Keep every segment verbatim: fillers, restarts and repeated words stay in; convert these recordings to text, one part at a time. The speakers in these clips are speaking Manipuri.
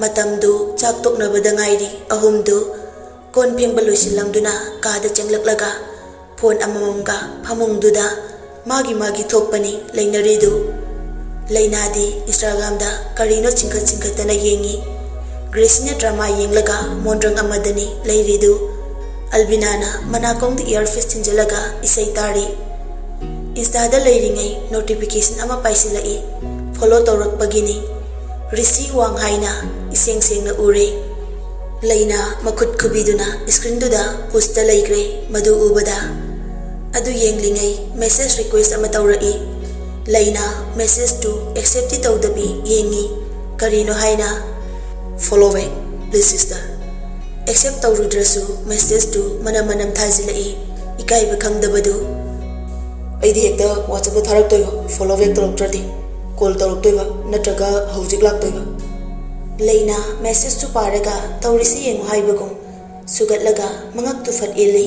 ꯃꯇꯝꯗꯨ ꯆꯥꯛ ꯇꯣꯛꯅꯕꯗ ꯉꯥꯏꯔꯤ꯫ ꯑꯍꯨꯝꯗꯨ ꯀꯣꯟ ꯐꯦꯡꯕ ꯂꯣꯏꯁꯤꯜꯂꯝꯗꯨꯅ ꯀꯥꯗ ꯆꯪꯂꯛꯂꯒ ꯐꯣꯟ ꯑꯃꯃꯝꯒ ꯐꯃꯨꯡꯗꯨꯗ ꯃꯥꯒꯤ ꯃꯥꯒꯤ ꯊꯣꯛꯄꯅꯤ ꯂꯩꯅꯔꯤꯗꯨ꯫ ꯂꯩꯅꯥꯗꯤ ꯏꯟꯁꯇꯥꯒ꯭ꯔꯥꯝꯗ ꯀꯔꯤꯅꯣ ꯆꯤꯡꯈꯠ ꯆꯤꯡꯈꯠꯇꯅ ꯌꯦꯡꯉꯤ꯫ ꯒ꯭ꯔꯦꯁꯤꯅ ꯗ꯭ꯔꯃꯥ ꯌꯦꯡꯂꯒ ꯃꯣꯟꯗ꯭ꯔꯪ ꯑꯃꯗꯅꯤ ꯂꯩꯔꯤꯗꯨ꯫ ꯑꯜꯕꯤꯅꯥꯅ ꯃꯅꯥꯀꯣꯡꯗ ꯏꯌꯥꯔꯐꯤꯁ ꯊꯤꯟꯖꯤꯜꯂꯒ ꯏꯁꯩ ꯇꯥꯔꯤ꯫ ꯏꯟꯁꯇꯥꯗ ꯂꯩꯔꯤꯉꯩ ꯅꯣꯇꯤꯐꯤꯀꯦꯁꯟ ꯑꯃ ꯄꯥꯏꯁꯤꯜꯂꯛꯏ꯫ ꯐꯣꯂꯣ ꯇꯧꯔꯛꯄꯒꯤꯅꯤ꯫ ꯔꯤꯁꯤ ꯋꯥꯡ ꯍꯥꯏꯅ ꯏꯁꯦꯡ ꯁꯦꯡꯅ ꯎꯔꯦ꯫ ꯂꯩꯅꯥ ꯃꯈꯨꯠ ꯈꯨꯕꯤꯗꯨꯅ ꯏꯁꯀ꯭ꯔꯤꯟꯗꯨꯗ ꯄꯨꯁꯇ ꯂꯩꯈ꯭ꯔꯦ꯫ ꯃꯗꯨ ꯎꯕꯗ ꯑꯗꯨ ꯌꯦꯡꯂꯤꯉꯩ ꯃꯦꯁꯦꯖ ꯔꯤꯀ꯭ꯋꯦꯁ ꯑꯃ ꯇꯧꯔꯛꯏ꯫ ꯂꯩꯅꯥ ꯃꯦꯁꯦꯖꯇꯨ ꯑꯦꯛꯁꯦꯞꯇꯤ ꯇꯧꯗꯕꯤ ꯌꯦꯡꯉꯤ꯫ ꯀꯔꯤꯅꯣ ꯍꯥꯏꯅ? "Follow back, please sister." Accept ꯇꯧꯔꯨꯗ꯭ꯔꯁꯨ ꯃꯦꯁꯦꯖꯇꯨ ꯃꯅꯝ ꯃꯅꯝ ꯊꯥꯖꯤꯜꯂꯛꯏ꯫ ꯏꯀꯥꯏꯕ ꯈꯪꯗꯕꯗꯨ꯫ "ꯑꯩꯗꯤ ꯍꯦꯛꯇ ꯋꯥꯆꯞꯇ ꯊꯥꯔꯛꯇꯣꯏꯕ, ꯐꯣꯂꯣ ꯕꯦꯛ ꯇꯧꯔꯛꯇ꯭ꯔꯗꯤ꯫ ꯀꯣꯜ ꯇꯧꯔꯛꯇꯣꯏꯕ, ꯅꯠꯇ꯭ꯔꯒ ꯍꯧꯖꯤꯛ ꯂꯥꯛꯇꯣꯏꯕ?" ꯂꯩꯅꯥ ꯃꯦꯁꯦꯖꯇꯨ ꯄꯥꯔꯒ ꯇꯧꯔꯤꯁꯤ ꯌꯦꯡꯉꯨ ꯍꯥꯏꯕꯒꯨꯝ ꯁꯨꯒꯠꯂꯒ ꯃꯉꯛꯇꯨ ꯐꯠ ꯏꯜꯂꯤ꯫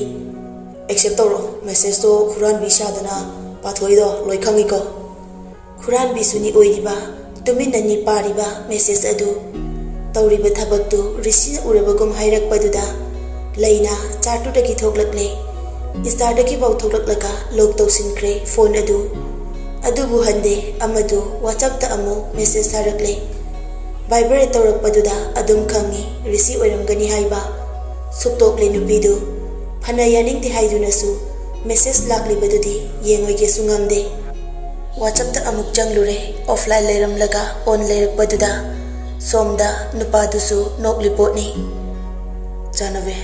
"ꯑꯦꯛꯁꯦꯞ ꯇꯧꯔꯣ, ꯃꯦꯁꯦꯖꯇꯣ ꯍꯨꯔꯥꯟꯕꯤ ꯁꯥꯗꯅ ꯄꯥꯊꯣꯛꯏꯗꯣ ꯂꯣꯏ ꯈꯪꯉꯤꯀꯣ?" ꯍꯨꯔꯥꯟꯕꯤꯁꯨꯅꯤ ꯑꯣꯏꯔꯤꯕ, ꯇꯨꯃꯤꯟꯅꯅꯤ ꯄꯥꯔꯤꯕ ꯃꯦꯁꯦꯖ ꯑꯗꯨ꯫ ꯇꯧꯔꯤꯕ ꯊꯕꯛꯇꯨ ꯔꯤꯁꯤꯅ ꯎꯔꯕꯒꯨꯝ ꯍꯥꯏꯔꯛꯄꯗꯨꯗ ꯂꯩꯅꯥ ꯆꯥꯠꯇꯨꯗꯒꯤ ꯊꯣꯛꯂꯛꯂꯦ꯫ ꯏꯟꯁꯇꯥꯗꯒꯤꯐꯥꯎ ꯊꯣꯛꯂꯛꯂꯒ ꯂꯣꯛ ꯇꯧꯁꯤꯟꯈ꯭ꯔꯦ ꯐꯣꯟ ꯑꯗꯨ꯫ ꯑꯗꯨꯕꯨ ꯍꯟꯗꯦ, ꯑꯃꯗꯨ ꯋꯥꯆꯞꯇ ꯑꯃꯨꯛ ꯃꯦꯁꯦꯖ ꯊꯥꯔꯛꯂꯦ꯫ ꯚꯥꯏꯕ꯭ꯔꯦꯠ ꯇꯧꯔꯛꯄꯗꯨꯗ ꯑꯗꯨꯝ ꯈꯪꯉꯤ ꯔꯤꯁꯤ ꯑꯣꯏꯔꯝꯒꯅꯤ ꯍꯥꯏꯕ꯫ ꯁꯨꯛꯇꯣꯛꯂꯦ ꯅꯨꯄꯤꯗꯨ꯫ ꯐꯅ ꯌꯥꯅꯤꯡꯗꯦ ꯍꯥꯏꯗꯨꯅꯁꯨ ꯃꯦꯁꯦꯖ ꯂꯥꯛꯂꯤꯕꯗꯨꯗꯤ ꯌꯦꯡꯉꯣꯏꯒꯦꯁꯨ ꯉꯝꯗꯦ꯫ ꯋꯥꯆꯞꯇ ꯑꯃꯨꯛ ꯆꯪꯂꯨꯔꯦ꯫ ꯑꯣꯐꯂꯥꯏꯟ ꯂꯩꯔꯝꯂꯒ ꯑꯣꯟ ꯂꯩꯔꯛꯄꯗꯨꯗ ꯁꯣꯝꯗ ꯅꯨꯄꯥꯗꯨꯁꯨ ꯅꯣꯛꯂꯤ ꯄꯣꯠꯅꯤ꯫ "ꯆꯥꯟꯅꯕꯤ,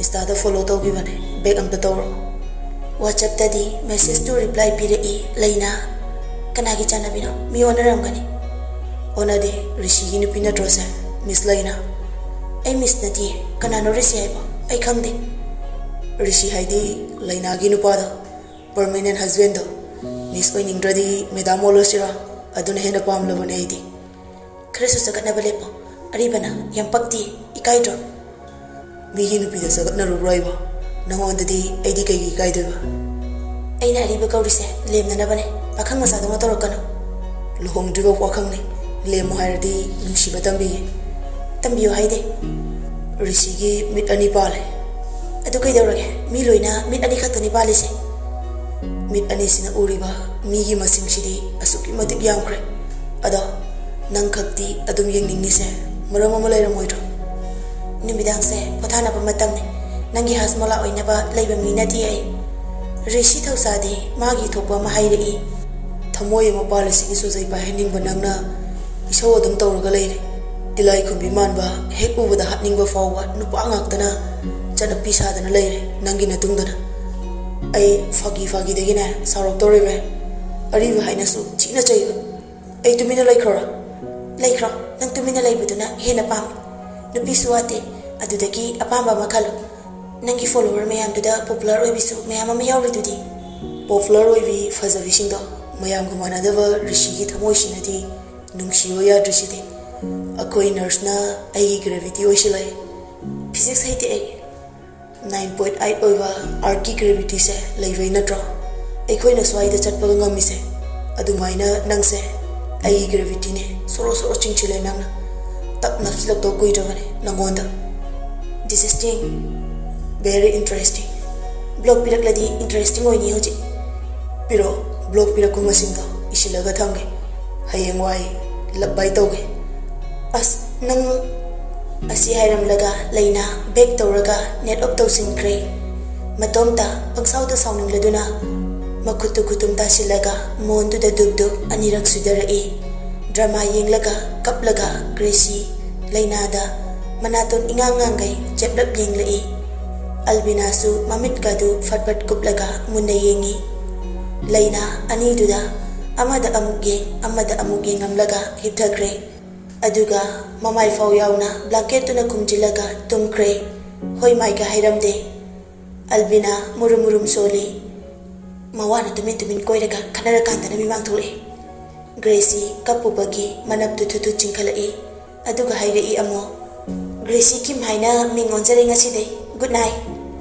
ꯏꯟꯁꯇꯥꯗ ꯐꯣꯂꯣ ꯇꯧꯈꯤꯕꯅꯦ, ꯕꯦꯛ ꯑꯝꯇ ꯇꯧꯔꯣ꯫" ꯋꯥꯆꯞꯇꯗꯤ ꯃꯦꯁꯦꯖꯇꯨ ꯔꯤꯄ꯭ꯂꯥꯏ ꯄꯤꯔꯛꯏ ꯂꯩꯅꯥ꯫ "ꯀꯅꯥꯒꯤ ꯆꯥꯟꯅꯕꯤꯅꯣ? ꯃꯤ ꯑꯣꯟꯅꯔꯝꯒꯅꯤ꯫" "ꯑꯣꯟꯅꯗꯦ, ꯔꯤꯁꯤꯒꯤ ꯅꯨꯄꯤ ꯅꯠꯇ꯭ꯔꯣ ꯁꯦ? ꯃꯤꯁ ꯂꯩꯅꯥ?" "ꯑꯩ ꯃꯤꯁ ꯅꯠꯇꯤꯌꯦ꯫ ꯀꯅꯥꯅꯣ ꯔꯤꯁꯤ ꯍꯥꯏꯕꯣ? ꯑꯩ ꯈꯪꯗꯦ꯫" "ꯔꯤꯁꯤ ꯍꯥꯏꯗꯤ ꯂꯩꯅꯥꯒꯤ ꯅꯨꯄꯥꯗꯣ, ꯄꯔꯃꯦꯅꯦꯟ ꯍꯁꯕꯦꯟꯗꯣ꯫ ꯃꯤꯁ ꯑꯣꯏꯅꯤꯡꯗ꯭ꯔꯗꯤ ꯃꯦꯗꯥꯝ ꯑꯣꯜꯂꯁꯤꯔꯥ? ꯑꯗꯨꯅ ꯍꯦꯟꯅ ꯄꯥꯝꯂꯕꯅꯦ ꯑꯩꯗꯤ꯫" "ꯈꯔꯁꯨ ꯆꯒꯠꯅꯕ ꯂꯦꯞꯄꯣ꯫ ꯑꯔꯤꯕꯅ ꯌꯥꯝ ꯄꯛꯇꯤꯌꯦ, ꯏꯀꯥꯏꯗ꯭ꯔꯣ?" "ꯃꯤꯒꯤ ꯅꯨꯄꯤꯗ ꯆꯒꯠꯅꯔꯨꯕ꯭ꯔꯣ ꯑꯩꯕꯣ? ꯅꯉꯣꯟꯗꯗꯤ ꯑꯩꯗꯤ ꯀꯩꯒꯤ ꯏꯀꯥꯏꯗꯣꯏꯕ?" "ꯑꯩꯅ ꯑꯔꯤꯕ ꯀꯧꯔꯤꯁꯦ ꯂꯦꯝꯅꯅꯕꯅꯦ, ꯄꯥꯈꯪ ꯃꯆꯥꯗꯧꯅ ꯇꯧꯔꯛꯀꯅꯨ꯫" "ꯂꯨꯍꯣꯡꯗ꯭ꯔꯤꯕ ꯄꯥꯈꯪꯅꯤ, ꯂꯦꯝꯃꯨ ꯍꯥꯏꯔꯗꯤ ꯅꯨꯡꯁꯤꯕ ꯇꯝꯕꯤꯒꯦ꯫" ꯇꯝꯕꯤꯌꯨ ꯍꯥꯏꯗꯦ꯫ ꯔꯤꯁꯤꯒꯤ ꯃꯤꯠ ꯑꯅꯤ ꯄꯥꯜꯂꯦ꯫ ꯑꯗꯨ ꯀꯩꯗꯧꯔꯒꯦ? ꯃꯤ ꯂꯣꯏꯅ ꯃꯤꯠ ꯑꯅꯤ ꯈꯛꯇꯅꯤ ꯄꯥꯜꯂꯤꯁꯦ꯫ ꯃꯤꯠ ꯑꯅꯤꯁꯤꯅ ꯎꯔꯤꯕ ꯃꯤꯒꯤ ꯃꯁꯤꯡꯁꯤꯗꯤ ꯑꯁꯨꯛꯀꯤ ꯃꯇꯤꯛ ꯌꯥꯝꯈ꯭ꯔꯦ꯫ ꯑꯗꯣ ꯅꯪ ꯈꯛꯇꯤ ꯑꯗꯨꯝ ꯌꯦꯡꯅꯤꯡꯉꯤꯁꯦ ꯃꯔꯝ ꯑꯃ ꯂꯩꯔꯝꯃꯣꯏꯗ꯭ꯔꯣ? ꯅꯨꯃꯤꯗꯥꯡꯁꯦ ꯄꯣꯊꯥꯅꯕ ꯃꯇꯝꯅꯤ꯫ ꯅꯪꯒꯤ ꯍꯥꯖꯃꯣꯂꯥ ꯑꯣꯏꯅꯕ ꯂꯩꯕ ꯃꯤ ꯅꯠꯇꯦ ꯑꯩ꯫ ꯔꯤꯁꯤ ꯊꯧꯁꯥꯗꯦ, ꯃꯥꯒꯤ ꯊꯣꯛꯄ ꯑꯃ ꯍꯥꯏꯔꯛꯏ꯫ ꯊꯃꯣꯏ ꯑꯃ ꯄꯥꯜꯂꯤꯁꯤꯒꯤ ꯁꯣꯖꯩ ꯄꯥꯏꯍꯟꯅꯤꯡꯕ ꯅꯪꯅ ꯏꯁꯧ ꯑꯗꯨꯝ ꯇꯧꯔꯒ ꯂꯩꯔꯦ꯫ ꯇꯤꯂꯥꯏꯈꯨꯝꯕꯤ ꯃꯥꯟꯕ ꯍꯦꯛ ꯎꯕꯗ ꯍꯥꯠꯅꯤꯡꯕ ꯐꯥꯎꯕ ꯅꯨꯄꯥ ꯉꯥꯛꯇꯅ ꯆꯠꯅꯞꯄꯤ ꯁꯥꯗꯅ ꯂꯩꯔꯦ ꯅꯪꯒꯤ ꯅꯇꯨꯡꯗꯅ꯫ ꯑꯩ ꯐꯥꯒꯤ ꯐꯥꯒꯤꯗꯒꯤꯅꯦ ꯁꯥꯎꯔꯛꯇꯧꯔꯤꯕ꯫ ꯑꯔꯤꯕ ꯍꯥꯏꯅꯁꯨ ꯊꯤꯅ ꯆꯩꯕ꯫ ꯑꯩ ꯇꯨꯃꯤꯟꯅ ꯂꯩꯈ꯭ꯔꯣꯔꯥ? ꯂꯩꯈ꯭ꯔꯣ꯫ ꯅꯪ ꯇꯨꯃꯤꯟꯅ ꯂꯩꯕꯗꯨꯅ ꯍꯦꯟꯅ ꯄꯥꯝꯃꯤ꯫ ꯅꯨꯄꯤꯁꯨ ꯋꯥꯠꯇꯦ꯫ ꯑꯗꯨꯗꯒꯤ ꯑꯄꯥꯝꯕ ꯑꯃ ꯈꯜꯂꯨ꯫ ꯅꯪꯒꯤ follower ꯃꯌꯥꯝꯗꯨꯗ popular ꯑꯣꯏꯕꯤꯁꯨ ꯃꯌꯥꯝ ꯑꯃ ꯌꯥꯎꯔꯤꯗꯨꯗꯤ꯫ Popular ꯑꯣꯏꯕꯤ ꯐꯖꯕꯤꯁꯤꯡꯗꯣ ꯃꯌꯥꯝꯒ ꯃꯥꯟꯅꯗꯕ ꯔꯤꯁꯤꯒꯤ ꯊꯃꯣꯏꯁꯤꯅꯗꯤ ꯅꯨꯡꯁꯤꯌꯣ ꯌꯥꯗ꯭ꯔꯤꯁꯤꯗꯤ꯫ ꯑꯩꯈꯣꯏ nurseꯅ ꯑꯩꯒꯤ gravity ꯑꯣꯏꯁꯤꯜꯂꯛꯏ꯫ Physics ꯍꯩꯇꯦ ꯑꯩ꯫ Nine point eight ꯑꯣꯏꯕ Earthꯀꯤ gravityꯁꯦ ꯂꯩꯕꯩ ꯅꯠꯇ꯭ꯔꯣ ꯑꯩꯈꯣꯏꯅ ꯁ꯭ꯋꯥꯏꯗ ꯆꯠꯄꯒ ꯉꯝꯃꯤꯁꯦ? ꯑꯗꯨꯃꯥꯏꯅ ꯅꯪꯁꯦ ꯑꯩꯒꯤ gravityꯅꯦ꯫ ꯁꯣꯔꯣ ꯁꯣꯔꯣ ꯆꯤꯡꯁꯤꯜꯂꯦ ꯅꯪꯅ꯫ ꯇꯞ ꯅꯞꯁꯤꯜꯂꯛꯇꯧ ꯀꯨꯏꯗ꯭ꯔꯕꯅꯦ ꯅꯪꯉꯣꯟꯗ꯫ Disgusting, very interesting꯫ Block ꯄꯤꯔꯛꯂꯗꯤ interesting ꯑꯣꯏꯅꯤ ꯍꯧꯖꯤꯛ꯫ ꯄꯤꯔꯛꯑꯣ, block ꯄꯤꯔꯛꯄ ꯃꯁꯤꯡꯗꯣ ꯏꯁꯤꯜꯂꯒ ꯊꯝꯒꯦ꯫ ꯍꯌꯦꯡꯋꯥꯏ love bye ꯇꯧꯒꯦ꯫ ꯑꯁ, ꯅꯪ ꯑꯁꯤ ꯍꯥꯏꯔꯝꯂꯒ ꯂꯩꯅꯥ back ꯇꯧꯔꯒ net off ꯇꯧꯁꯤꯟꯈ꯭ꯔꯦ꯫ ꯃꯇꯣꯝꯇ ꯄꯪꯁꯥꯎꯗ ꯁꯥꯎꯅꯤꯡꯂꯗꯨꯅ ꯃꯈꯨꯠꯇꯨ ꯈꯨꯇꯨꯝ ꯇꯥꯁꯤꯜꯂꯒ ꯃꯣꯟꯗꯨꯗ ꯗꯨꯞ ꯗꯨꯞ ꯑꯅꯤꯔꯛ ꯁꯨꯗꯔꯛꯏ꯫ Drama ꯌꯦꯡꯂꯒ ꯀꯞꯂꯒ ꯒ꯭ꯔꯦꯁꯤ ꯂꯩꯅꯥꯗ ꯃꯅꯥꯇꯣꯟ ꯏꯉꯥꯡ ꯉꯥꯡꯒꯩ ꯆꯦꯞꯂꯞ ꯌꯦꯡꯂꯛꯏ꯫ ꯑꯜꯕꯤꯅꯥꯁꯨ ꯃꯃꯤꯠꯀꯗꯨ ꯐꯠ ꯐꯠ ꯀꯨꯞꯂꯒ ꯃꯨꯟꯅ ꯌꯦꯡꯏ꯫ ꯂꯩꯅꯥ ꯑꯅꯤꯗꯨꯗ ꯑꯃꯗ ꯑꯃꯨꯛ ꯌꯦꯡ, ꯑꯃꯗ ꯑꯃꯨꯛ ꯌꯦꯡꯂꯝꯂꯒ ꯍꯤꯞꯊꯈ꯭ꯔꯦ꯫ ꯑꯗꯨꯒ ꯃꯃꯥꯏ ꯐꯥꯎ ꯌꯥꯎꯅ blanketꯇꯨꯅ ꯈꯨꯝꯖꯤꯜꯂꯒ ꯇꯨꯝꯈ꯭ꯔꯦ꯫ ꯍꯣꯏ ꯃꯥꯏꯒ ꯍꯥꯏꯔꯝꯗꯦ꯫ ꯑꯜꯕꯤꯅꯥ ꯃꯨꯔꯨꯝ ꯃꯨꯔꯨꯝ ꯁꯣꯜꯂꯤ꯫ ꯃꯋꯥꯅ ꯇꯨꯃꯤꯟ ꯇꯨꯃꯤꯟ ꯀꯣꯏꯔꯒ ꯈꯠꯅꯔꯀꯥꯟꯗꯅ ꯃꯤꯃꯥꯡ ꯊꯣꯛꯂꯛꯏ꯫ ꯒ꯭ꯔꯦꯁꯤ ꯀꯞꯄꯨꯕꯒꯤ ꯃꯅꯞꯇꯨ ꯊꯨ ꯊꯨ ꯆꯤꯡꯈꯠꯂꯛꯏ꯫ ꯑꯗꯨꯒ ꯍꯥꯏꯔꯛꯏ ꯑꯃꯨꯛ, "ꯒ꯭ꯔꯦꯁꯤ ꯀꯤꯝ ꯍꯥꯏꯅ ꯃꯤꯡ ꯑꯣꯟꯖꯔꯦ ꯉꯁꯤꯗꯩ꯫ Good night!"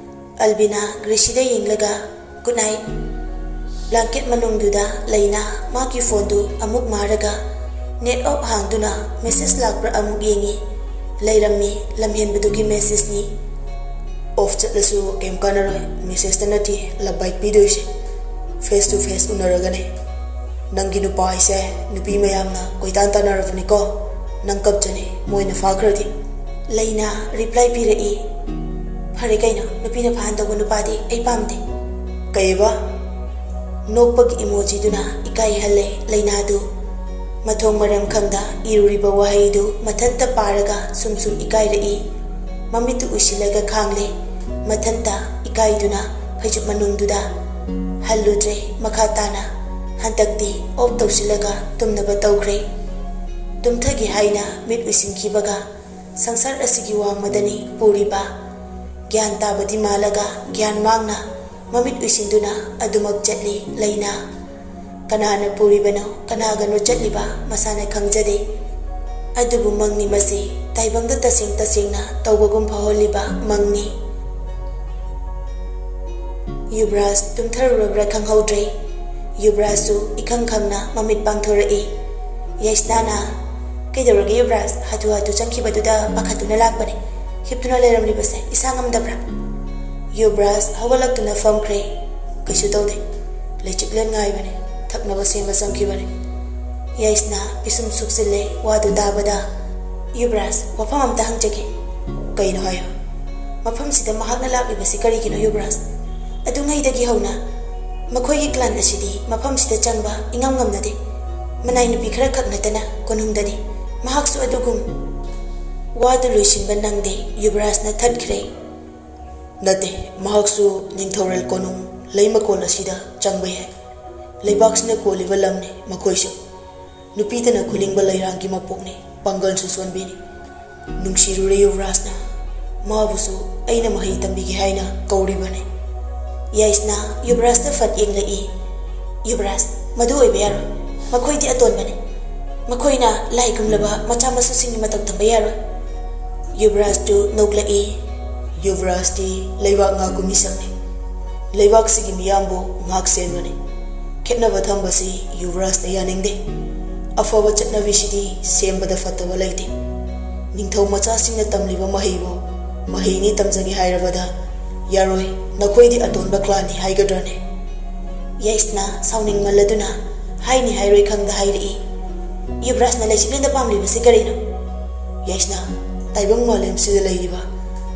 ꯑꯜꯕꯤꯅꯥ ꯒ꯭ꯔꯦꯁꯤꯗ ꯌꯦꯡꯂꯒ, "Good night!" Blanket ꯃꯅꯨꯡꯗꯨꯗ ꯂꯩꯅꯥ ꯃꯥꯒꯤ phoneꯗꯨ ꯑꯃꯨꯛ ꯃꯥꯔꯒ net off ꯍꯥꯡꯗꯨꯅ message ꯂꯥꯛꯄ꯭ꯔꯥ ꯑꯃꯨꯛ ꯌꯦꯡꯏ꯫ ꯂꯩꯔꯝꯃꯤ, ꯂꯝꯍꯦꯟꯕꯗꯨꯒꯤ ꯃꯦꯁꯦꯖꯅꯤ꯫ ꯑꯣꯐ ꯆꯠꯂꯁꯨ ꯀꯩꯝ ꯀꯥꯟꯅꯔꯣꯏ꯫ ꯃꯦꯁꯦꯖꯇ ꯅꯠꯇꯦ ꯂꯕꯥꯏꯠ ꯄꯤꯗꯣꯏꯁꯦ, ꯐꯦꯁ ꯇꯨ ꯐꯦꯁ ꯎꯅꯔꯒꯅꯦ꯫ ꯅꯪꯒꯤ ꯅꯨꯄꯥ ꯍꯥꯏꯁꯦ ꯅꯨꯄꯤ ꯃꯌꯥꯝꯅ ꯀꯣꯏꯇꯥꯟ ꯇꯥꯟꯅꯔꯕꯅꯤꯀꯣ꯫ ꯅꯪ ꯀꯞꯆꯅꯤ ꯃꯣꯏꯅ ꯐꯥꯈ꯭ꯔꯗꯤ꯫ ꯂꯩꯅꯥ ꯔꯤꯄ꯭ꯂꯥꯏ ꯄꯤꯔꯛꯏ, "ꯐꯔꯦ ꯀꯩꯅꯣ, ꯅꯨꯄꯤꯅ ꯐꯥꯍꯟꯗꯧꯕ ꯅꯨꯄꯥꯗꯤ ꯑꯩ ꯄꯥꯝꯗꯦ"꯫ ꯀꯩꯕ? ꯅꯣꯛꯄꯒꯤ ꯏꯃꯣꯖꯤꯗꯨꯅ ꯏꯀꯥꯏꯍꯜꯂꯦ ꯂꯩꯅꯥꯗꯨ꯫ ꯃꯊꯣꯡ ꯃꯔꯝ ꯈꯪꯗ ꯏꯔꯨꯔꯤꯕ ꯋꯥꯍꯩꯗꯨ ꯃꯊꯟꯇ ꯄꯥꯔꯒ ꯁꯨꯝ ꯁꯨꯝ ꯏꯀꯥꯏꯔꯛꯏ꯫ ꯃꯃꯤꯠꯇꯨ ꯎꯏꯁꯤꯜꯂꯒ ꯈꯥꯡꯂꯦ꯫ ꯃꯊꯟꯇ ꯏꯀꯥꯏꯗꯨꯅ ꯐꯩꯖꯨꯞ ꯃꯅꯨꯡꯗꯨꯗ ꯍꯜꯂꯨꯗ꯭ꯔꯦ꯫ ꯃꯈꯥ ꯇꯥꯅ ꯍꯟꯗꯛꯇꯤ ꯑꯣꯐ ꯇꯧꯁꯤꯜꯂꯒ ꯇꯨꯝꯅꯕ ꯇꯧꯈ꯭ꯔꯦ꯫ ꯇꯨꯝꯊꯒꯦ ꯍꯥꯏꯅ ꯃꯤꯠ ꯎꯏꯁꯤꯟꯈꯤꯕꯒ ꯁꯪꯁꯥꯔ ꯑꯁꯤꯒꯤ ꯋꯥꯡꯃꯗꯅꯤ ꯄꯨꯔꯤꯕ꯫ ꯒ꯭ꯌꯥꯟ ꯇꯥꯕꯗꯤ ꯃꯥꯜꯂꯒ ꯒ꯭ꯌꯥꯟ ꯃꯥꯡꯅ ꯃꯃꯤꯠ ꯎꯏꯁꯤꯟꯗꯨꯅ ꯑꯗꯨꯃꯛ ꯆꯠꯂꯤ ꯂꯩꯅꯥ꯫ ꯀꯅꯥꯅ ꯄꯨꯔꯤꯕꯅꯣ, ꯀꯅꯥꯒꯅꯣ ꯆꯠꯂꯤꯕ ꯃꯁꯥꯅ ꯈꯪꯖꯗꯦ꯫ ꯑꯗꯨꯕꯨ ꯃꯪꯅꯤ ꯃꯁꯤ, ꯇꯥꯏꯕꯪꯗ ꯇꯁꯦꯡ ꯇꯁꯦꯡꯅ ꯇꯧꯕꯒꯨꯝ ꯐꯥꯎꯍꯜꯂꯤꯕ ꯃꯪꯅꯤ꯫ ꯌꯨꯕ꯭ꯔꯥꯖ ꯇꯨꯝꯊꯔꯨꯔꯕ꯭ꯔꯥ ꯈꯪꯍꯧꯗ꯭ꯔꯦ꯫ ꯌꯨꯕ꯭ꯔꯥꯖꯁꯨ ꯏꯈꯪ ꯈꯪꯅ ꯃꯃꯤꯠ ꯄꯥꯡꯊꯣꯔꯛꯏ꯫ ꯌꯥꯏꯁꯅꯥꯅ, "ꯀꯩꯗꯧꯔꯒꯦ ꯌꯨꯕ꯭ꯔꯥꯖ? ꯍꯥꯊꯨ ꯍꯥꯊꯨ ꯆꯪꯈꯤꯕꯗꯨꯗ ꯄꯥꯈꯠꯇꯨꯅ ꯂꯥꯛꯄꯅꯦ꯫ ꯍꯤꯞꯇꯨꯅ ꯂꯩꯔꯝꯂꯤꯕꯁꯦ ꯏꯁꯥ ꯉꯝꯗꯕ꯭ꯔꯥ?" ꯌꯨꯕ꯭ꯔꯥꯖ ꯍꯧꯒꯠꯂꯛꯇꯨꯅ ꯐꯝꯈ꯭ꯔꯦ꯫ "ꯀꯩꯁꯨ ꯇꯧꯗꯦ꯫ ꯂꯩꯆꯤꯛꯂꯦꯟ ꯉꯥꯏꯕꯅꯦ꯫ ꯊꯛꯅꯕ ꯁꯦꯝꯕ ꯆꯪꯈꯤꯕꯅꯦ"꯫ ꯌꯥꯏꯁꯅꯥ ꯄꯤꯁꯨꯝ ꯁꯨꯛꯆꯤꯜꯂꯦ ꯋꯥꯗꯨ ꯇꯥꯕꯗ꯫ "ꯌꯨꯕ꯭ꯔꯥꯖ, ꯋꯥꯐꯝ ꯑꯝꯇ ꯍꯪꯖꯒꯦ"꯫ "ꯀꯩꯅꯣ ꯍꯥꯏꯌꯣ"꯫ "ꯃꯐꯝꯁꯤꯗ ꯃꯍꯥꯛꯅ ꯂꯥꯛꯂꯤꯕꯁꯤ ꯀꯔꯤꯒꯤꯅꯣ ꯌꯨꯕ꯭ꯔꯥꯖ? ꯑꯗꯨꯉꯩꯗꯒꯤ ꯍꯧꯅ ꯃꯈꯣꯏꯒꯤ ꯀ꯭ꯂꯥꯟ ꯑꯁꯤꯗꯤ ꯃꯐꯝꯁꯤꯗ ꯆꯪꯕ ꯏꯉꯝ ꯉꯝꯅꯗꯦ꯫ ꯃꯅꯥꯏ ꯅꯨꯄꯤ ꯈꯔ ꯈꯛ ꯅꯠꯇꯅ ꯀꯣꯅꯨꯡꯗꯗꯤ ꯃꯍꯥꯛꯁꯨ ꯑꯗꯨꯒꯨꯝ"꯫ ꯋꯥꯗꯨ ꯂꯣꯏꯁꯤꯟꯕ ꯅꯪꯗꯦ, ꯌꯨꯕ꯭ꯔꯥꯖꯅ ꯊꯠꯈ꯭ꯔꯦ꯫ "ꯅꯠꯇꯦ, ꯃꯍꯥꯛꯁꯨ ꯅꯤꯡꯊꯧꯔꯦꯜ ꯀꯣꯅꯨꯡ ꯂꯩꯃꯀꯣꯜ ꯑꯁꯤꯗ ꯆꯪꯕ ꯌꯥꯏ꯫ ꯂꯩꯕꯥꯛꯁꯤꯅ ꯀꯣꯜꯂꯤꯕ ꯂꯝꯅꯤ ꯃꯈꯣꯏꯁꯨ꯫ ꯅꯨꯄꯤꯇꯅ ꯈꯨꯂꯤꯡꯕ ꯂꯩꯔꯥꯡꯒꯤ ꯃꯄꯣꯛꯅꯤ, ꯄꯥꯡꯒꯜꯁꯨ ꯁꯣꯟꯕꯤꯅꯤ꯫ ꯅꯨꯡꯁꯤꯔꯨꯔꯦ ꯌꯨꯕ꯭ꯔꯥꯖꯅ꯫ ꯃꯥꯕꯨꯁꯨ ꯑꯩꯅ ꯃꯍꯩ ꯇꯝꯕꯤꯒꯦ ꯍꯥꯏꯅ ꯀꯧꯔꯤꯕꯅꯤ"꯫ ꯌꯥꯏꯁꯅꯥ ꯌꯨꯕ꯭ꯔꯥꯖꯇ ꯐꯠ ꯌꯦꯡꯂꯛꯏ꯫ "ꯌꯨꯕ꯭ꯔꯥꯖ, ꯃꯗꯨ ꯑꯣꯏꯕ ꯌꯥꯔꯣꯏ꯫ ꯃꯈꯣꯏꯗꯤ ꯑꯇꯣꯟꯕꯅꯤ꯫ ꯃꯈꯣꯏꯅ ꯂꯥꯏꯒꯨꯝꯂꯕ ꯃꯆꯥ ꯃꯁꯨꯁꯤꯡꯒꯤ ꯃꯇꯧ ꯇꯝꯕ ꯌꯥꯔꯣꯏ"꯫ ꯌꯨꯕ꯭ꯔꯥꯖꯇꯨ ꯅꯣꯛꯂꯛꯏ꯫ "ꯌꯨꯕ꯭ꯔꯥꯖꯇꯤ ꯂꯩꯕꯥꯛ ꯉꯥꯛꯄ ꯃꯤꯁꯛꯅꯤ꯫ ꯂꯩꯕꯥꯛꯁꯤꯒꯤ ꯃꯤꯌꯥꯝꯕꯨ ꯉꯥꯛ ꯁꯦꯟꯕꯅꯤ꯫ ꯈꯦꯠꯅꯕ ꯊꯝꯕꯁꯤ ꯌꯨꯕ꯭ꯔꯥꯖꯅ ꯌꯥꯅꯤꯡꯗꯦ꯫ ꯑꯐꯕ ꯆꯠꯅꯕꯤꯁꯤꯗꯤ ꯁꯦꯝꯕꯗ ꯐꯠꯇꯕ ꯂꯩꯇꯦ"꯫ ꯅꯤꯡꯊꯧ ꯃꯆꯥꯁꯤꯡꯅ ꯇꯝꯂꯤꯕ ꯃꯍꯩꯕꯨ ꯃꯍꯩꯅꯤ ꯇꯝꯖꯒꯦ ꯍꯥꯏꯔꯕꯗ ꯌꯥꯔꯣꯏ, ꯅꯈꯣꯏꯗꯤ ꯑꯇꯣꯟꯕ ꯀ꯭ꯂꯥꯟꯅꯤ ꯍꯥꯏꯒꯗ꯭ꯔꯅꯦ? ꯌꯥꯏꯁꯅꯥ ꯁꯥꯎꯅꯤꯡꯃꯜꯂꯗꯨꯅ ꯍꯥꯏꯅꯤ ꯍꯥꯏꯔꯣꯏ ꯈꯪꯗ ꯍꯥꯏꯔꯛꯏ꯫ ꯌꯨꯕ꯭ꯔꯥꯖꯅ ꯂꯩꯆꯤꯛꯂꯦꯟꯗ ꯄꯥꯝꯂꯤꯕꯁꯤ ꯀꯔꯤꯅꯣ? ꯌꯥꯏꯁꯅꯥ, ꯇꯥꯏꯕꯪ ꯃꯥꯂꯦꯝꯁꯤꯗ ꯂꯩꯔꯤꯕ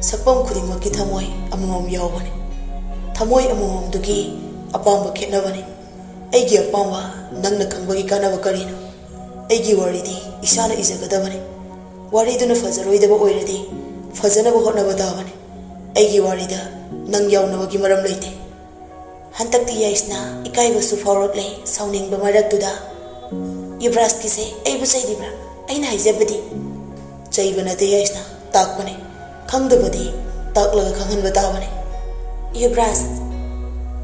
ꯁꯛꯐꯝ ꯈꯨꯗꯤꯡꯃꯛꯀꯤ ꯊꯃꯣꯏ ꯑꯃꯃꯝ ꯌꯥꯎꯕꯅꯤ꯫ ꯊꯃꯣꯏ ꯑꯃꯃꯝꯗꯨꯒꯤ ꯑꯄꯥꯝꯕ ꯈꯦꯠꯅꯕꯅꯤ꯫ ꯑꯩꯒꯤ ꯑꯄꯥꯝꯕ ꯅꯪꯅ ꯈꯪꯕꯒꯤ ꯀꯥꯟꯅꯕ ꯀꯔꯤꯅꯣ? ꯑꯩꯒꯤ ꯋꯥꯔꯤꯗꯤ ꯏꯁꯥꯅ ꯏꯖꯒꯗꯕꯅꯤ꯫ ꯋꯥꯔꯤꯗꯨꯅ ꯐꯖꯔꯣꯏꯗꯕ ꯑꯣꯏꯔꯗꯤ ꯐꯖꯅꯕ ꯍꯣꯠꯅꯕ ꯇꯥꯕꯅꯤ꯫ ꯑꯩꯒꯤ ꯋꯥꯔꯤꯗ ꯅꯪ ꯌꯥꯎꯅꯕꯒꯤ ꯃꯔꯝ ꯂꯩꯇꯦ꯫ ꯍꯟꯗꯛꯇꯤ ꯌꯥꯏꯁꯅꯥ ꯏꯀꯥꯏꯕꯁꯨ ꯐꯥꯎꯔꯛꯂꯦ꯫ ꯁꯥꯎꯅꯤꯡꯕ ꯃꯔꯛꯇꯨꯗ, "ꯌꯨꯕ꯭ꯔꯥꯖꯀꯤꯁꯦ ꯑꯩꯕꯨ ꯆꯩꯔꯤꯕ꯭ꯔꯥ? ꯑꯩꯅ ꯍꯥꯏꯖꯕꯗꯤ?" "ꯆꯩꯕ ꯅꯠꯇꯦ ꯌꯥꯏꯁꯅꯥ, ꯇꯥꯛꯄꯅꯤ꯫ ꯈꯪꯗꯕꯗꯤ ꯇꯥꯛꯂꯒ ꯈꯪꯍꯟꯕ ꯇꯥꯕꯅꯤ꯫" "ꯌꯨꯕ꯭ꯔꯥꯖ!"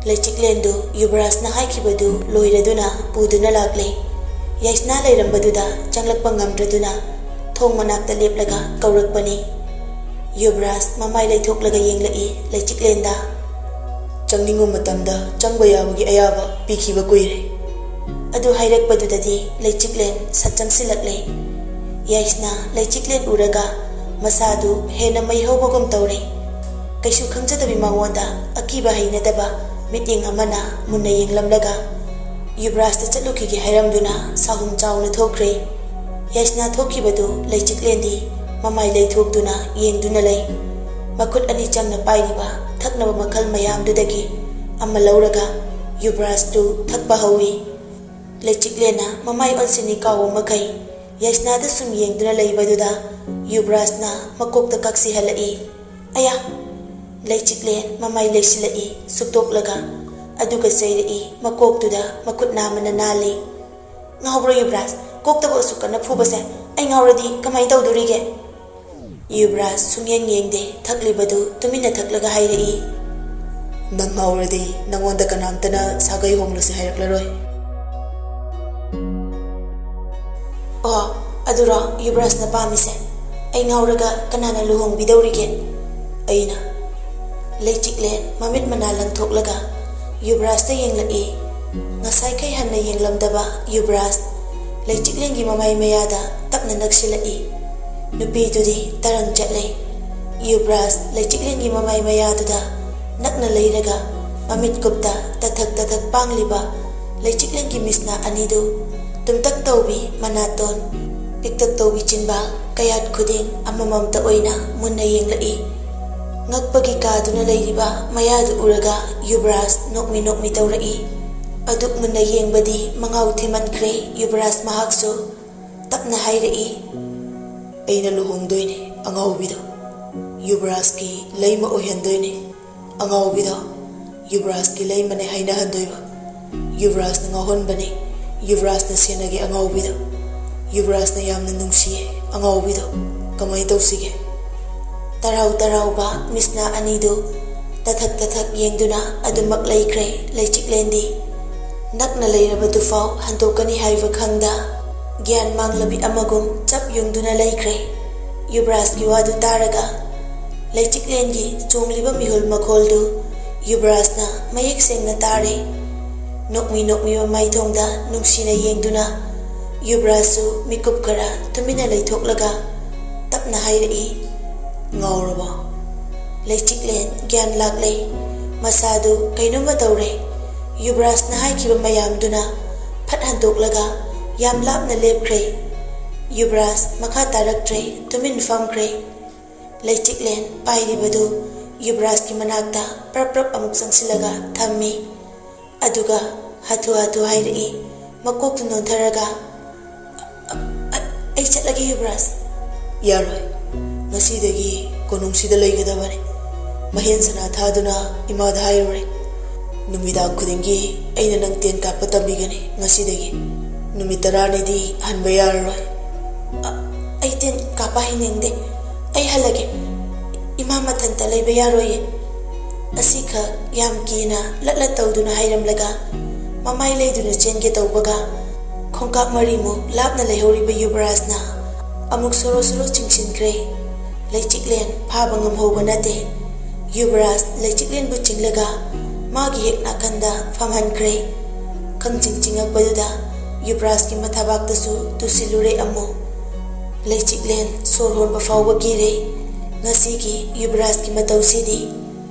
ꯂꯩꯆꯤꯛꯂꯦꯟꯗꯨ ꯌꯨꯕ꯭ꯔꯥꯖꯅ ꯍꯥꯏꯈꯤꯕꯗꯨ ꯂꯣꯏꯔꯗꯨꯅ ꯄꯨꯗꯨꯅ ꯂꯥꯛꯂꯦ꯫ ꯌꯥꯏꯁꯅꯥ ꯂꯩꯔꯝꯕꯗꯨꯗ ꯆꯪꯂꯛꯄ ꯉꯝꯗ꯭ꯔꯗꯨꯅ ꯊꯣꯡ ꯃꯅꯥꯛꯇ ꯂꯦꯞꯂꯒ ꯀꯧꯔꯛꯄꯅꯤ꯫ ꯌꯨꯕ꯭ꯔꯥꯖ ꯃꯃꯥꯏ ꯂꯩꯊꯣꯛꯂꯒ ꯌꯦꯡꯂꯛꯏ ꯂꯩꯆꯤꯛꯂꯦꯟꯗ꯫ "ꯆꯪꯅꯤꯡꯕ ꯃꯇꯝꯗ ꯆꯪꯕ ꯌꯥꯕꯒꯤ ꯑꯌꯥꯕ ꯄꯤꯈꯤꯕ ꯀꯨꯏꯔꯦ꯫" ꯑꯗꯨ ꯍꯥꯏꯔꯛꯄꯗꯨꯗꯗꯤ ꯂꯩꯆꯤꯛꯂꯦꯟ ꯁꯠ ꯆꯪꯁꯤꯜꯂꯛꯂꯦ꯫ ꯌꯥꯏꯁꯅꯥ ꯂꯩꯆꯤꯛꯂꯦꯟ ꯎꯔꯒ ꯃꯁꯥꯗꯨ ꯍꯦꯟꯅ ꯃꯩ ꯍꯧꯕꯒꯨꯝ ꯇꯧꯔꯦ꯫ ꯀꯩꯁꯨ ꯈꯪꯖꯗꯕꯤ ꯃꯉꯣꯟꯗ ꯑꯀꯤꯕ ꯍꯩꯅꯗꯕ ꯃꯤꯠꯌꯦꯡ ꯑꯃꯅ ꯃꯨꯟꯅ ꯌꯦꯡꯂꯝꯂꯒ ꯌꯨꯕ꯭ꯔꯥꯖꯇ ꯆꯠꯂꯨꯈꯤꯒꯦ ꯍꯥꯏꯔꯝꯗꯨꯅ ꯁꯥꯍꯨꯝ ꯆꯥꯎꯅ ꯊꯣꯛꯈ꯭ꯔꯦ꯫ ꯌꯥꯏꯁꯅꯥ ꯊꯣꯛꯈꯤꯕꯗꯨ ꯂꯩꯆꯤꯛꯂꯦꯟꯗꯤ ꯃꯃꯥꯏ ꯂꯩꯊꯣꯛꯇꯨꯅ ꯌꯦꯡꯗꯨꯅ ꯂꯩ꯫ ꯃꯈꯨꯠ ꯑꯅꯤ ꯆꯪꯅ ꯄꯥꯏꯔꯤꯕ ꯊꯛꯅꯕ ꯃꯈꯜ ꯃꯌꯥꯝꯗꯨꯗꯒꯤ ꯑꯃ ꯂꯧꯔꯒ ꯌꯨꯕ꯭ꯔꯥꯖꯇꯨ ꯊꯛꯄ ꯍꯧꯏ꯫ ꯂꯩꯆꯤꯛꯂꯦꯟꯅ ꯃꯃꯥꯏ ꯑꯣꯟꯁꯤꯟꯅꯤ ꯀꯥꯎꯕ ꯃꯈꯩ ꯌꯥꯏꯁꯅꯥꯗ ꯁꯨꯝ ꯌꯦꯡꯗꯨꯅ ꯂꯩꯕꯗꯨꯗ ꯌꯨꯕ꯭ꯔꯥꯖꯅ ꯃꯀꯣꯛꯇ ꯀꯛꯁꯤꯍꯜꯂꯛꯏ꯫ "ꯑꯌꯥ!" ꯂꯩꯆꯤꯛꯂꯦꯟ ꯃꯃꯥꯏ ꯂꯩꯁꯤꯜꯂꯛꯏ ꯁꯨꯛꯇꯣꯛꯂꯒ, ꯑꯗꯨꯒ ꯆꯩꯔꯛꯏ ꯃꯀꯣꯛꯇꯨꯗ ꯃꯈꯨꯠ ꯅꯥꯝꯃꯅ ꯅꯥꯜꯂꯤ꯫ "ꯉꯥꯎꯕ꯭ꯔꯣ ꯌꯨꯕ꯭ꯔꯥꯖ? ꯀꯣꯛꯇꯕꯨ ꯑꯁꯨꯛ ꯀꯟꯅ ꯐꯨꯕꯁꯦ ꯑꯩ ꯉꯥꯎꯔꯗꯤ ꯀꯃꯥꯏ ꯇꯧꯗꯣꯔꯤꯒꯦ?" ꯌꯨꯕ꯭ꯔꯥꯖ ꯁꯨꯡꯌꯦꯡ ꯌꯦꯡꯗꯦ, ꯊꯛꯂꯤꯕꯗꯨ ꯇꯨꯃꯤꯟꯅ ꯊꯛꯂꯒ ꯍꯥꯏꯔꯛꯏ꯫ "ꯅꯪ ꯉꯥꯎꯔꯗꯤ ꯅꯪꯉꯣꯟꯗ ꯀꯅꯥꯝꯇꯅ ꯁꯥꯒꯩ ꯍꯣꯡꯂꯨꯁꯦ ꯍꯥꯏꯔꯛꯂꯔꯣꯏ꯫" "ꯑꯣ, ꯑꯗꯨꯔꯣ ꯌꯨꯕ꯭ꯔꯥꯖꯅ ꯄꯥꯝꯃꯤꯁꯦ? ꯑꯩ ꯉꯥꯎꯔꯒ ꯀꯅꯥꯅ ꯂꯨꯍꯣꯡꯕꯤꯗꯧꯔꯤꯒꯦ?" "ꯑꯩꯅ꯫" ꯂꯩꯆꯤꯛꯂꯦꯟ ꯃꯃꯤꯠ ꯃꯅꯥ ꯂꯪꯊꯣꯛꯂꯒ ꯌꯨꯕ꯭ꯔꯥꯖꯇ ꯌꯦꯡꯂꯛꯏ꯫ ꯉꯁꯥꯏꯈꯩ ꯍꯟꯅ ꯌꯦꯡꯂꯝꯗꯕ ꯌꯨꯕ꯭ꯔꯥꯖ ꯂꯩꯆꯤꯛꯂꯦꯟꯒꯤ ꯃꯃꯥꯏ ꯃꯌꯥꯗ ꯇꯞꯅ ꯅꯛꯁꯤꯜꯂꯛꯏ꯫ ꯅꯨꯄꯤꯗꯨꯗꯤ ꯇꯔꯪ ꯆꯠꯂꯦ꯫ ꯌꯨꯕ꯭ꯔꯥꯖ ꯂꯩꯆꯤꯛꯂꯦꯟꯒꯤ ꯃꯃꯥꯏ ꯃꯌꯥꯗꯨꯗ ꯅꯛꯅ ꯂꯩꯔꯒ ꯃꯃꯤꯠ ꯀꯨꯞꯇ ꯇꯊꯛ ꯇꯊꯛ ꯄꯥꯡꯂꯤꯕ ꯂꯩꯆꯤꯛꯂꯦꯟꯒꯤ ꯃꯤꯁꯅꯥ ꯑꯅꯤꯗꯨ ꯇꯨꯝꯇꯛ ꯇꯧꯕꯤ ꯃꯅꯥꯇꯣꯟ, ꯄꯤꯛꯇꯛ ꯇꯧꯕꯤ ꯆꯤꯟꯕꯥꯜ, ꯀꯌꯥꯠ ꯈꯨꯗꯤꯡ ꯑꯃꯃꯝꯇ ꯑꯣꯏꯅ ꯃꯨꯟꯅ ꯌꯦꯡꯂꯛꯏ꯫ ꯉꯛꯄꯒꯤ ꯀꯥꯗꯨꯅ ꯂꯩꯔꯤꯕ ꯃꯌꯥꯗꯨ ꯎꯔꯒ ꯌꯨꯕ꯭ꯔꯥꯖ ꯅꯣꯛꯃꯤ ꯅꯣꯛꯃꯤ ꯇꯧꯔꯛꯏ꯫ ꯑꯗꯨꯛ ꯃꯨꯟꯅ ꯌꯦꯡꯕꯗꯤ ꯃꯉꯥꯎ ꯊꯤꯃꯟꯈ꯭ꯔꯦ ꯌꯨꯕ꯭ꯔꯥꯖ ꯃꯍꯥꯛꯁꯨ꯫ ꯇꯞꯅ ꯍꯥꯏꯔꯛꯏ, "ꯑꯩꯅ ꯂꯨꯍꯣꯡꯗꯣꯏꯅꯦ ꯑꯉꯥꯎꯕꯤꯗꯣ꯫ ꯌꯨꯕ꯭ꯔꯥꯖꯀꯤ ꯂꯩꯃ ꯑꯣꯏꯍꯟꯗꯣꯏꯅꯦ ꯑꯉꯥꯎꯕꯤꯗꯣ꯫ ꯌꯨꯕ꯭ꯔꯥꯖꯀꯤ ꯂꯩꯃꯅꯦ ꯍꯥꯏꯅꯍꯟꯗꯣꯏꯕ꯫ ꯌꯨꯕ꯭ꯔꯥꯖꯅ ꯉꯥꯎꯍꯟꯕꯅꯦ꯫ ꯌꯨꯕ꯭ꯔꯥꯖꯅ ꯁꯦꯟꯅꯒꯦ ꯑꯉꯥꯎꯕꯤꯗꯣ꯫ ꯌꯨꯕ꯭ꯔꯥꯖꯅ ꯌꯥꯝꯅ ꯅꯨꯡꯁꯤꯌꯦ ꯑꯉꯥꯎꯕꯤꯗꯣ꯫ ꯀꯃꯥꯏ ꯇꯧꯁꯤꯒꯦ?" ꯇꯔꯥꯎ ꯇꯔꯥꯎꯕ ꯃꯤꯁꯅꯥ ꯑꯅꯤꯗꯨ ꯇꯊꯛ ꯇꯊꯛ ꯌꯦꯡꯗꯨꯅ ꯑꯗꯨꯃꯛ ꯂꯩꯈ꯭ꯔꯦ ꯂꯩꯆꯤꯛꯂꯦꯟꯗꯤ꯫ ꯅꯛꯅ ꯂꯩꯔꯕꯗꯨꯐꯥꯎ ꯍꯟꯗꯣꯛꯀꯅꯤ ꯍꯥꯏꯕ ꯈꯪꯗ ꯒ꯭ꯌꯥꯟ ꯃꯥꯡꯂꯕꯤ ꯑꯃꯒꯨꯝ ꯆꯞ ꯌꯨꯡꯗꯨꯅ ꯂꯩꯈ꯭ꯔꯦ꯫ ꯌꯨꯕ꯭ꯔꯥꯖꯀꯤ ꯋꯥꯗꯨ ꯇꯥꯔꯒ ꯂꯩꯆꯤꯛꯂꯦꯟꯒꯤ ꯆꯣꯡꯂꯤꯕ ꯃꯤꯍꯨꯜ ꯃꯈꯣꯜꯗꯨ ꯌꯨꯕ꯭ꯔꯥꯖꯅ ꯃꯌꯦꯛ ꯁꯦꯡꯅ ꯇꯥꯔꯦ꯫ ꯅꯣꯛꯃꯤ ꯅꯣꯛꯃꯤꯕ ꯃꯥꯏꯊꯣꯡꯗ ꯅꯨꯡꯁꯤꯅ ꯌꯦꯡꯗꯨꯅ ꯌꯨꯕ꯭ꯔꯥꯖꯁꯨ ꯃꯤꯀꯨꯞ ꯈꯔ ꯇꯨꯃꯤꯟꯅ ꯂꯩꯊꯣꯛꯂꯒ ꯇꯞꯅ ꯍꯥꯏꯔꯛꯏ, "ꯉꯥꯎꯔꯕꯣ?" ꯂꯩꯆꯤꯛꯂꯦꯟ ꯒ꯭ꯌꯥꯟ ꯂꯥꯛꯂꯦ꯫ ꯃꯁꯥꯗꯨ ꯀꯩꯅꯣꯝꯃ ꯇꯧꯔꯦ꯫ ꯌꯨꯕ꯭ꯔꯥꯖꯅ ꯍꯥꯏꯈꯤꯕ ꯃꯌꯥꯝꯗꯨꯅ ꯐꯠ ꯍꯟꯗꯣꯛꯂꯒ ꯌꯥꯝ ꯂꯥꯞꯅ ꯂꯦꯞꯈ꯭ꯔꯦ꯫ ꯌꯨꯕ꯭ꯔꯥꯖ ꯃꯈꯥ ꯇꯥꯔꯛꯇ꯭ꯔꯦ, ꯇꯨꯃꯤꯟ ꯐꯝꯈ꯭ꯔꯦ꯫ ꯂꯩꯆꯤꯛꯂꯦꯟ ꯄꯥꯏꯔꯤꯕꯗꯨ ꯌꯨꯕ꯭ꯔꯥꯖꯀꯤ ꯃꯅꯥꯛꯇ ꯄ꯭ꯔꯞ ꯄ꯭ꯔꯞ ꯑꯃꯨꯛ ꯆꯪꯁꯤꯜꯂꯒ ꯊꯝꯃꯤ꯫ ꯑꯗꯨꯒ ꯍꯥꯊꯨ ꯍꯥꯊꯨ ꯍꯥꯏꯔꯛꯏ, ꯃꯀꯣꯛꯇꯨ ꯅꯣꯟꯊꯔꯒ, "ꯑ-, ꯑ-, ꯑꯩ ꯆꯠꯂꯒꯦ ꯌꯨꯕ꯭ꯔꯥꯖ꯫" "ꯌꯥꯔꯣꯏ꯫ ꯉꯁꯤꯗꯒꯤ ꯀꯣꯅꯨꯡꯁꯤꯗ ꯂꯩꯒꯗꯕꯅꯤ꯫ ꯃꯍꯦꯟ ꯁꯅꯥ ꯊꯥꯗꯨꯅ ꯏꯃꯥꯗ ꯍꯥꯏꯔꯨꯔꯦ꯫ ꯅꯨꯃꯤꯗꯥꯡ ꯈꯨꯗꯤꯡꯒꯤ ꯑꯩꯅ ꯅꯪ ꯇꯦꯟ ꯀꯥꯞꯄ ꯇꯝꯕꯤꯒꯅꯤ ꯉꯁꯤꯗꯒꯤ꯫ ꯅꯨꯃꯤꯠ ꯇꯔꯥꯅꯤꯗꯤ ꯍꯟꯕ ꯌꯥꯔꯔꯣꯏ꯫" "ꯑ-, ꯑꯩ ꯇꯦꯟ ꯀꯥꯞꯄ ꯍꯩꯅꯤꯡꯗꯦ꯫ ꯑꯩ ꯍꯜꯂꯒꯦ꯫ ꯏꯃꯥ ꯃꯊꯟꯇ ꯂꯩꯕ ꯌꯥꯔꯣꯏꯌꯦ꯫" ꯑꯁꯤꯈꯛ ꯌꯥꯝ ꯀꯤꯅ ꯂꯠ ꯂꯠ ꯇꯧꯗꯨꯅ ꯍꯥꯏꯔꯝꯂꯒ ꯃꯃꯥꯏ ꯂꯩꯗꯨꯅ ꯆꯦꯟꯒꯦ ꯇꯧꯕꯒ ꯈꯣꯡꯀꯥꯞ ꯃꯔꯤꯃꯨꯛ ꯂꯥꯞꯅ ꯂꯩꯍꯧꯔꯤꯕ ꯌꯨꯕꯔꯥꯖꯅ ꯑꯃꯨꯛ ꯁꯣꯔꯣ ꯁꯣꯔꯣ ꯆꯤꯡꯁꯤꯟꯈ꯭ꯔꯦ꯫ ꯂꯩꯆꯤꯛꯂꯦꯟ ꯐꯥꯕ ꯉꯝꯍꯧꯕ ꯅꯠꯇꯦ꯫ ꯌꯨꯕꯔꯥꯖ ꯂꯩꯆꯤꯛꯂꯦꯟꯕꯨ ꯆꯤꯡꯂꯒ ꯃꯥꯒꯤ ꯍꯦꯛ ꯅꯥꯀꯟꯗ ꯐꯝꯍꯟꯈ꯭ꯔꯦ꯫ ꯈꯪꯆꯤꯡ ꯆꯤꯡꯉꯛꯄꯗꯨꯗ ꯌꯨꯕꯔꯥꯖꯀꯤ ꯃꯊꯕꯥꯛꯇꯁꯨ ꯇꯨꯁꯤꯜꯂꯨꯔꯦ ꯑꯃꯨꯛ꯫ ꯂꯩꯆꯤꯛꯂꯦꯟ ꯁꯣꯔ ꯍꯣꯟꯕ ꯐꯥꯎꯕ ꯀꯤꯔꯦ꯫ ꯉꯁꯤꯒꯤ ꯌꯨꯕꯔꯥꯖꯀꯤ ꯃꯇꯧꯁꯤꯗꯤ꯫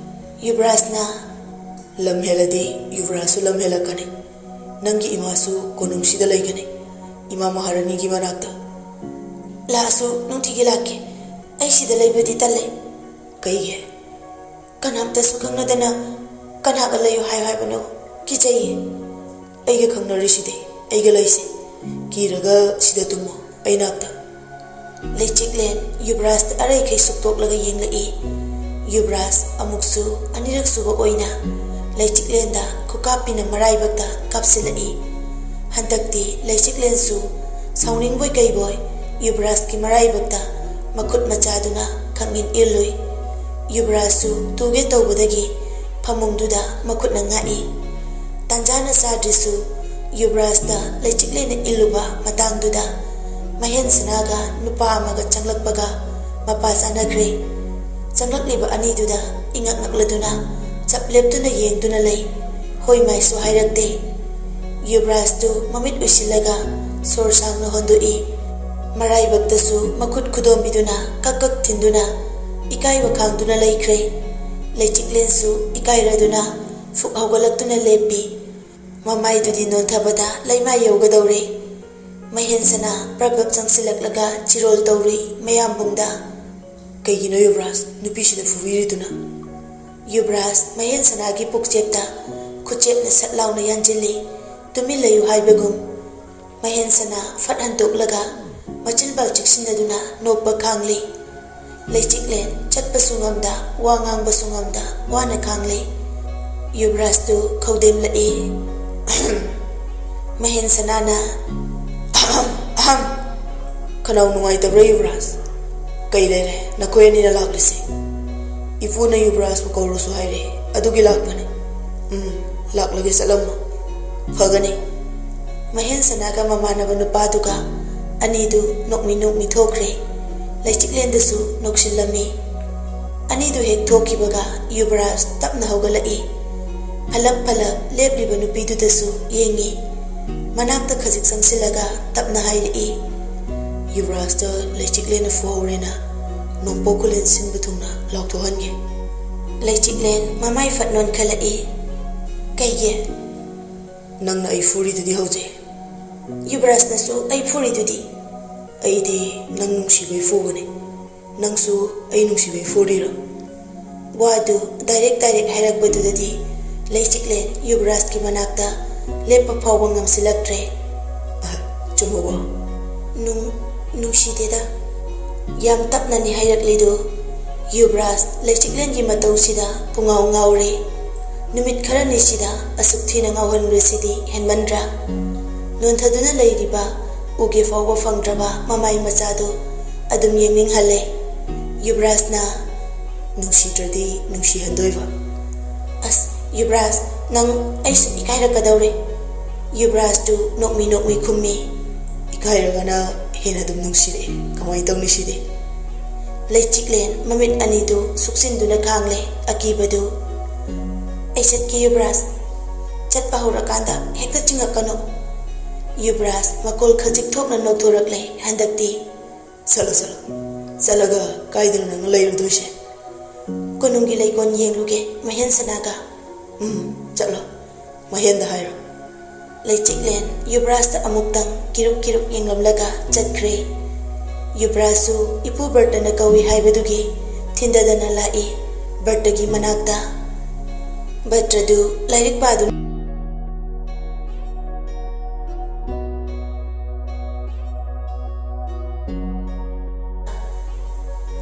ꯌꯨꯕꯔꯥꯖꯅ, "ꯂꯝ ꯍꯦꯜꯂꯗꯤ ꯌꯨꯕꯔꯥꯖꯁꯨ ꯂꯝ ꯍꯦꯜꯂꯛꯀꯅꯤ꯫ ꯅꯪꯒꯤ ꯏꯃꯥꯁꯨ ꯀꯣꯅꯨꯡꯁꯤꯗ ꯂꯩꯒꯅꯤ, ꯏꯃꯥ ꯃꯍꯥꯔꯥꯅꯤꯒꯤ ꯃꯅꯥꯛꯇ꯫ ꯂꯥꯛꯑꯁꯨ ꯅꯨꯡꯇꯤꯒꯤ ꯂꯥꯛꯀꯦ꯫ ꯑꯩ ꯁꯤꯗ ꯂꯩꯕꯗꯤ ꯇꯜꯂꯦ꯫" "ꯀꯩꯒꯤ? ꯀꯅꯥꯝꯇꯁꯨ ꯈꯪꯅꯗꯅ ꯀꯅꯥꯒ ꯂꯩꯌꯨ ꯍꯥꯏꯌꯨ ꯍꯥꯏꯕꯅꯣ? ꯀꯤꯖꯩꯌꯦ꯫" "ꯑꯩꯒ ꯈꯪꯅꯔꯤꯁꯤꯗꯤ, ꯑꯩꯒ ꯂꯩꯁꯤ꯫ ꯀꯤꯔꯒ ꯁꯤꯗ ꯇꯨꯝꯃꯣ, ꯑꯩ ꯅꯥꯛꯇ꯫" ꯂꯩꯆꯤꯛꯂꯦꯟ ꯌꯨꯕꯔꯥꯖꯇ ꯑꯔꯩꯈꯩ ꯁꯨꯛꯇꯣꯛꯂꯒ ꯌꯦꯡꯂꯛꯏ꯫ ꯌꯨꯕꯔꯥꯖ ꯑꯃꯨꯛꯁꯨ ꯑꯅꯤꯔꯛ ꯁꯨꯕ ꯑꯣꯏꯅ ꯂꯩꯆꯤꯛꯂꯦꯟꯗ ꯈꯨꯀꯥꯞꯄꯤꯅ ꯃꯔꯥꯏꯕꯛꯇ ꯀꯥꯞꯁꯤꯜꯂꯛꯏ꯫ ꯍꯟꯗꯛꯇꯤ ꯂꯩꯆꯤꯛꯂꯦꯟꯁꯨ ꯁꯥꯎꯅꯤꯡꯕꯣꯏ ꯀꯩꯕꯣꯏ ꯌꯨꯕꯔꯥꯖꯀꯤ ꯃꯔꯥꯏꯕꯛꯇ ꯃꯈꯨꯠ ꯃꯆꯥꯗꯨꯅ ꯈꯪꯏꯟ ꯏꯜꯂꯨꯏ꯫ ꯌꯨꯕꯔꯥꯖꯁꯨ ꯇꯨꯒꯦ ꯇꯧꯕꯗꯒꯤ ꯐꯃꯨꯡꯗꯨꯗ ꯃꯈꯨꯠꯅ ꯉꯥꯛꯏ꯫ ꯇꯥꯟꯖꯥꯅ ꯆꯥꯗ꯭ꯔꯤꯁꯨ ꯌꯨꯕꯔꯥꯖꯇ ꯂꯩꯆꯤꯛꯂꯦꯟꯅ ꯏꯜꯂꯨꯕ ꯃꯇꯥꯡꯗꯨꯗ ꯃꯍꯦꯟ ꯁꯅꯥꯒ ꯅꯨꯄꯥ ꯑꯃꯒ ꯆꯪꯂꯛꯄꯒ ꯃꯄꯥ ꯆꯥꯅꯈ꯭ꯔꯦ꯫ ꯆꯪꯂꯛꯂꯤꯕ ꯑꯅꯤꯗꯨꯗ ꯏꯉꯛ ꯉꯛꯂꯗꯨꯅ ꯆꯞ ꯂꯦꯞꯇꯨꯅ ꯌꯦꯡꯗꯨꯅ ꯂꯩ꯫ ꯍꯣꯏ ꯃꯥꯏꯁꯨ ꯍꯥꯏꯔꯛꯇꯦ꯫ ꯌꯨꯕꯔꯥꯖꯇꯨ ꯃꯃꯤꯠ ꯎꯏꯁꯤꯜꯂꯒ ꯁꯣꯔ ꯁꯥꯡꯅ ꯍꯣꯟꯗꯣꯛꯏ꯫ ꯃꯔꯥꯏꯕꯛꯇꯁꯨ ꯃꯈꯨꯠ ꯈꯨꯗꯣꯝꯕꯤꯗꯨꯅ ꯀꯛ ꯀꯛ ꯊꯤꯟꯗꯨꯅ ꯏꯀꯥꯏꯕ ꯈꯥꯡꯗꯨꯅ ꯂꯩꯈ꯭ꯔꯦ꯫ ꯂꯩꯆꯤꯛꯂꯦꯟꯁꯨ ꯏꯀꯥꯏꯔꯗꯨꯅ ꯐꯨꯛ ꯍꯧꯒꯠꯂꯛꯇꯨꯅ ꯂꯦꯞꯄꯤ꯫ ꯃꯃꯥꯏꯗꯨꯗꯤ ꯅꯣꯟꯊꯕꯗ ꯂꯩꯃꯥꯏ ꯌꯧꯒꯗꯧꯔꯦ꯫ ꯃꯍꯦꯟꯁꯅꯥ ꯄ꯭ꯔꯞ ꯄ꯭ꯔꯞ ꯆꯪꯁꯤꯜꯂꯛꯂꯒ ꯆꯤꯔꯣꯜ ꯇꯧꯔꯨꯏ ꯃꯌꯥꯝꯕꯨꯡꯗ꯫ "ꯀꯩꯒꯤꯅꯣ ꯌꯨꯕꯔꯥꯖ ꯅꯨꯄꯤꯁꯤꯗ ꯐꯨꯕꯤꯔꯤꯗꯨꯅ?" ꯌꯨꯕꯔꯥꯖ ꯃꯍꯦꯟꯁꯅꯥꯒꯤ ꯄꯨꯛꯆꯦꯞꯇ ꯈꯨꯠꯆꯦꯞꯅ ꯁꯠ ꯂꯥꯎꯅ ꯌꯥꯟꯁꯤꯜꯂꯤ꯫ ꯇꯨꯃꯤꯟ ꯂꯩꯌꯨ ꯍꯥꯏꯕꯒꯨꯝ꯫ ꯃꯍꯦꯟꯁꯅꯥ ꯐꯠ ꯍꯟꯇꯣꯛꯂꯒ ꯃꯆꯤꯟ ꯄꯥꯜ ꯆꯤꯛꯁꯤꯟꯅꯗꯨꯅ ꯅꯣꯛꯄ ꯈꯥꯡꯂꯤ꯫ ꯂꯩꯆꯤꯛꯂꯦꯟ ꯆꯠꯄꯁꯨ ꯉꯝꯗ, ꯋꯥ ꯉꯥꯡꯕꯁꯨ ꯉꯝꯗ, ꯋꯥꯅ ꯈꯥꯡꯂꯤ꯫ ꯌꯨꯕꯔꯥꯖꯇꯨ ꯈꯧꯗꯦꯝꯂꯛꯏ꯫ ꯃꯍꯦꯟ ꯁꯅꯥꯅ, "ꯑꯍꯝ, ꯑꯍꯝ꯫ ꯈꯅꯥꯎ ꯅꯨꯡꯉꯥꯏꯇꯕ꯭ꯔꯥ, ꯌꯨꯕꯔꯥꯖ? ꯀꯩ ꯂꯩꯔꯦ? ꯅꯈꯣꯏ ꯑꯅꯤꯅ ꯂꯥꯛꯂꯤꯁꯦ?" "ꯏꯄꯨꯅ ꯌꯨꯕꯔꯥꯖꯄꯨ ꯀꯧꯔꯨꯁꯨ ꯍꯥꯏꯔꯦ, ꯑꯗꯨꯒꯤ ꯂꯥꯛꯄꯅꯦ꯫" "ꯎꯝ, ꯂꯥꯛꯂꯒꯦ, ꯆꯠꯂꯝꯃꯣ꯫ ꯐꯒꯅꯤ꯫" ꯃꯍꯦꯟ ꯁꯅꯥꯒ ꯃꯃꯥꯟꯅꯕ ꯅꯨꯄꯥꯗꯨꯒ ꯑꯅꯤꯗꯨ ꯅꯣꯛꯃꯤ ꯅꯣꯛꯃꯤ ꯊꯣꯛꯈ꯭ꯔꯦ꯫ ꯂꯩꯆꯤꯛꯂꯦꯟꯗꯁꯨ ꯅꯣꯛꯁꯤꯜꯂꯝꯃꯤ꯫ ꯑꯅꯤꯗꯨ ꯍꯦꯛ ꯊꯣꯛꯈꯤꯕꯒ ꯌꯨꯕꯔꯥꯖ ꯇꯞꯅ ꯍꯧꯒꯠꯂꯛꯏ꯫ ꯐꯂꯞ ꯐꯂꯞ ꯂꯦꯞꯂꯤꯕ ꯅꯨꯄꯤꯗꯨꯗꯁꯨ ꯌꯦꯡꯉꯤ꯫ ꯃꯅꯥꯛꯇ ꯈꯖꯤꯛ ꯆꯪꯁꯤꯜꯂꯒ ꯇꯞꯅ ꯍꯥꯏꯔꯛꯏ, ꯌꯨꯕꯔꯥꯖꯇ ꯂꯩꯆꯤꯛꯂꯦꯟꯅ ꯐꯨꯍꯧꯔꯦꯅ ꯅꯣꯡꯄꯣꯛ ꯈꯨꯂꯦꯟ ꯁꯤꯟꯕ ꯊꯨꯡꯅ ꯂꯥꯎꯊꯣꯛꯍꯟꯒꯦ꯫ ꯂꯩꯆꯤꯛꯂꯦꯟ ꯃꯃꯥꯏ ꯐꯠ ꯅꯣꯟꯈꯠꯂꯛꯏ꯫ "ꯀꯩꯒꯤ?" "ꯅꯪꯅ ꯑꯩ ꯐꯨꯔꯤꯗꯨꯗꯤ ꯍꯧꯖꯤꯛ?" "ꯌꯨꯕꯔꯥꯖꯅꯁꯨ ꯑꯩ ꯐꯨꯔꯤꯗꯨꯗꯤ?" "ꯑꯩꯗꯤ ꯅꯪ ꯅꯨꯡꯁꯤꯕꯩ ꯐꯨꯕꯅꯦ꯫ ꯅꯪꯁꯨ ꯑꯩ ꯅꯨꯡꯁꯤꯕꯩ ꯐꯨꯔꯤꯔꯣ?" ꯋꯥꯗꯨ ꯗꯥꯏꯔꯦꯛ ꯗꯥꯏꯔꯦꯛ ꯍꯥꯏꯔꯛꯄꯗꯨꯗꯗꯤ ꯂꯩꯆꯤꯛꯂꯦꯟ ꯌꯨꯕꯔꯥꯖꯀꯤ ꯃꯅꯥꯛꯇ ꯂꯦꯞꯄ ꯐꯥꯎꯕ ꯉꯝꯁꯤꯜꯂꯛꯇ꯭ꯔꯦ꯫ "ꯑꯍ, ꯆꯨꯝꯃꯕꯣ?" "ꯅꯨꯡ, ꯅꯨꯡꯁꯤꯗꯦꯗ꯫" ꯌꯥꯝ ꯇꯞꯅꯅꯤ ꯍꯥꯏꯔꯛꯂꯤꯗꯨ꯫ ꯌꯨꯕꯔꯥꯖ ꯂꯩꯆꯤꯛꯂꯦꯟꯒꯤ ꯃꯇꯧꯁꯤꯗ ꯄꯨꯡꯉꯥꯎ ꯉꯥꯎꯔꯦ꯫ ꯅꯨꯃꯤꯠ ꯈꯔꯅꯤꯁꯤꯗ ꯑꯁꯨꯛ ꯊꯤꯅ ꯉꯥꯎꯍꯟꯕꯁꯤꯗꯤ ꯍꯦꯟꯃꯟꯗ꯭ꯔꯥ? ꯅꯣꯟꯊꯗꯨꯅ ꯂꯩꯔꯤꯕ ꯎꯒꯦ ꯐꯥꯎꯕ ꯐꯪꯗ꯭ꯔꯕ ꯃꯃꯥꯏ ꯃꯆꯥꯗꯨ ꯑꯗꯨꯝ ꯌꯦꯡꯅꯤꯡꯍꯜꯂꯦ꯫ ꯌꯨꯕꯔꯥꯖꯅ, "ꯅꯨꯡꯁꯤꯗ꯭ꯔꯗꯤ ꯅꯨꯡꯁꯤꯍꯟꯗꯣꯏꯕ꯫" "ꯑꯁ, ꯌꯨꯕꯔꯥꯖ, ꯅꯪ ꯑꯩꯁꯨ ꯏꯀꯥꯏꯔꯛꯀꯗꯧꯔꯦ꯫" ꯌꯨꯕꯔꯥꯖꯇꯨ ꯅꯣꯛꯃꯤ ꯅꯣꯛꯃꯤ ꯈꯨꯝꯃꯤ꯫ "ꯏꯀꯥꯏꯔꯒꯅ ꯍꯦꯟꯅ ꯑꯗꯨꯝ ꯅꯨꯡꯁꯤꯔꯛꯑꯦ꯫ ꯀꯃꯥꯏꯅ ꯇꯧꯅꯤ ꯁꯤꯗꯤ?" ꯂꯩꯆꯤꯛꯂꯦꯟ ꯃꯃꯤꯠ ꯑꯅꯤꯗꯨ ꯁꯨꯛꯆꯤꯟꯗꯨꯅ ꯈꯥꯡꯂꯦ ꯑꯀꯤꯕꯗꯨ꯫ "ꯑꯩ ꯆꯠꯀꯦ ꯌꯨꯕꯔꯥꯖ꯫ ꯆꯠꯄ ꯍꯧꯔꯀꯥꯟꯗ ꯍꯦꯛꯇ ꯆꯤꯡꯉꯛꯀꯅꯨ꯫" ꯌꯨꯕꯔꯥꯖ ꯃꯀꯣꯜ ꯈꯖꯤꯛ ꯊꯣꯛꯅ ꯅꯣꯛꯊꯣꯔꯛꯂꯦ ꯍꯟꯗꯛꯇꯤ꯫ "ꯆꯠꯂꯣ, ꯆꯠꯂꯣ꯫ ꯆꯠꯂꯒ ꯀꯥꯏꯗꯅꯣ ꯅꯪꯅ ꯂꯩꯔꯨꯗꯣꯏꯁꯦ?" "ꯀꯣꯅꯨꯡꯒꯤ ꯂꯩꯀꯣꯜ ꯌꯦꯡꯂꯨꯒꯦ ꯃꯍꯦꯟ ꯁꯅꯥꯒ꯫" "ꯎꯝ, ꯆꯠꯂꯣ꯫ ꯃꯍꯦꯟꯗ ꯍꯥꯏꯔꯣ꯫" ꯂꯩꯆꯤꯛꯂꯦꯟ ꯌꯨꯕꯔꯥꯖꯇ ꯑꯃꯨꯛꯇꯪ ꯀꯤꯔꯨꯛ ꯀꯤꯔꯨꯛ ꯌꯦꯡꯂꯝꯂꯒ ꯆꯠꯈ꯭ꯔꯦ꯫ ꯌꯨꯕꯔꯥꯖꯁꯨ ꯏꯄꯨ ꯕꯔꯇꯅ ꯀꯧꯏ ꯍꯥꯏꯕꯗꯨꯒꯤ ꯊꯤꯟꯗꯗꯅ ꯂꯥꯛꯏ ꯕꯔꯇꯒꯤ ꯃꯅꯥꯛꯇ꯫ ꯕꯔꯇꯗꯨ ꯂꯥꯏꯔꯤꯛ ꯄꯥꯗꯨꯅ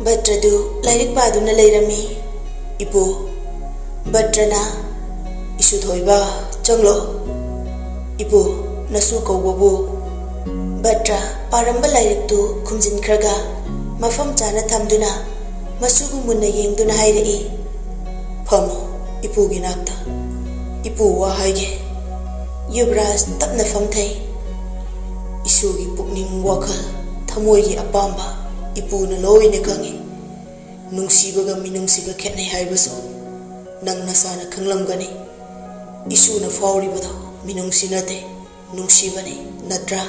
ꯕꯠꯇ꯭ꯔꯗꯨ ꯂꯥꯏꯔꯤꯛ ꯄꯥꯗꯨꯅ ꯂꯩꯔꯝꯃꯤ꯫ "ꯏꯄꯨ꯫" ꯕꯠꯇ꯭ꯔꯅ, "ꯏꯁꯨꯊꯣꯏꯕ, ꯆꯪꯂꯣ꯫ ꯏꯄꯨ, ꯅꯁꯨ ꯀꯧꯕꯕꯨ꯫" ꯕꯠꯇ꯭ꯔ ꯄꯥꯔꯝꯕ ꯂꯥꯏꯔꯤꯛꯇꯨ ꯈꯨꯝꯖꯤꯟꯈ꯭ꯔꯒ ꯃꯐꯝ ꯆꯥꯅ ꯊꯝꯗꯨꯅ ꯃꯁꯨꯕꯨ ꯃꯨꯟꯅ ꯌꯦꯡꯗꯨꯅ ꯍꯥꯏꯔꯛꯏ, "ꯐꯝꯃꯨ, ꯏꯄꯨꯒꯤ ꯅꯥꯛꯇ꯫ ꯏꯄꯨ ꯋꯥ ꯍꯥꯏꯒꯦ꯫" ꯌꯨꯕꯔꯥꯖ ꯇꯞꯅ ꯐꯝꯊꯩ꯫ "ꯏꯁꯨꯒꯤ ꯄꯨꯛꯅꯤꯡ ꯋꯥꯈꯜ, ꯊꯃꯣꯏꯒꯤ ꯑꯄꯥꯝꯕ ꯏꯄꯨꯅ ꯂꯣꯏꯅ ꯈꯪꯏ꯫ ꯅꯨꯡꯁꯤꯕꯒ ꯃꯤꯅꯨꯡꯁꯤꯒ ꯈꯦꯠꯅꯩ ꯍꯥꯏꯕꯁꯨ ꯅꯪ ꯅꯁꯥꯅ ꯈꯪꯂꯝꯒꯅꯤ꯫ ꯏꯁꯨꯅ ꯐꯥꯎꯔꯤꯕꯗꯣ ꯃꯤꯅꯨꯡꯁꯤ ꯅꯠꯇꯦ, ꯅꯨꯡꯁꯤꯕꯅꯤ, ꯅꯠꯇ꯭ꯔꯥ?"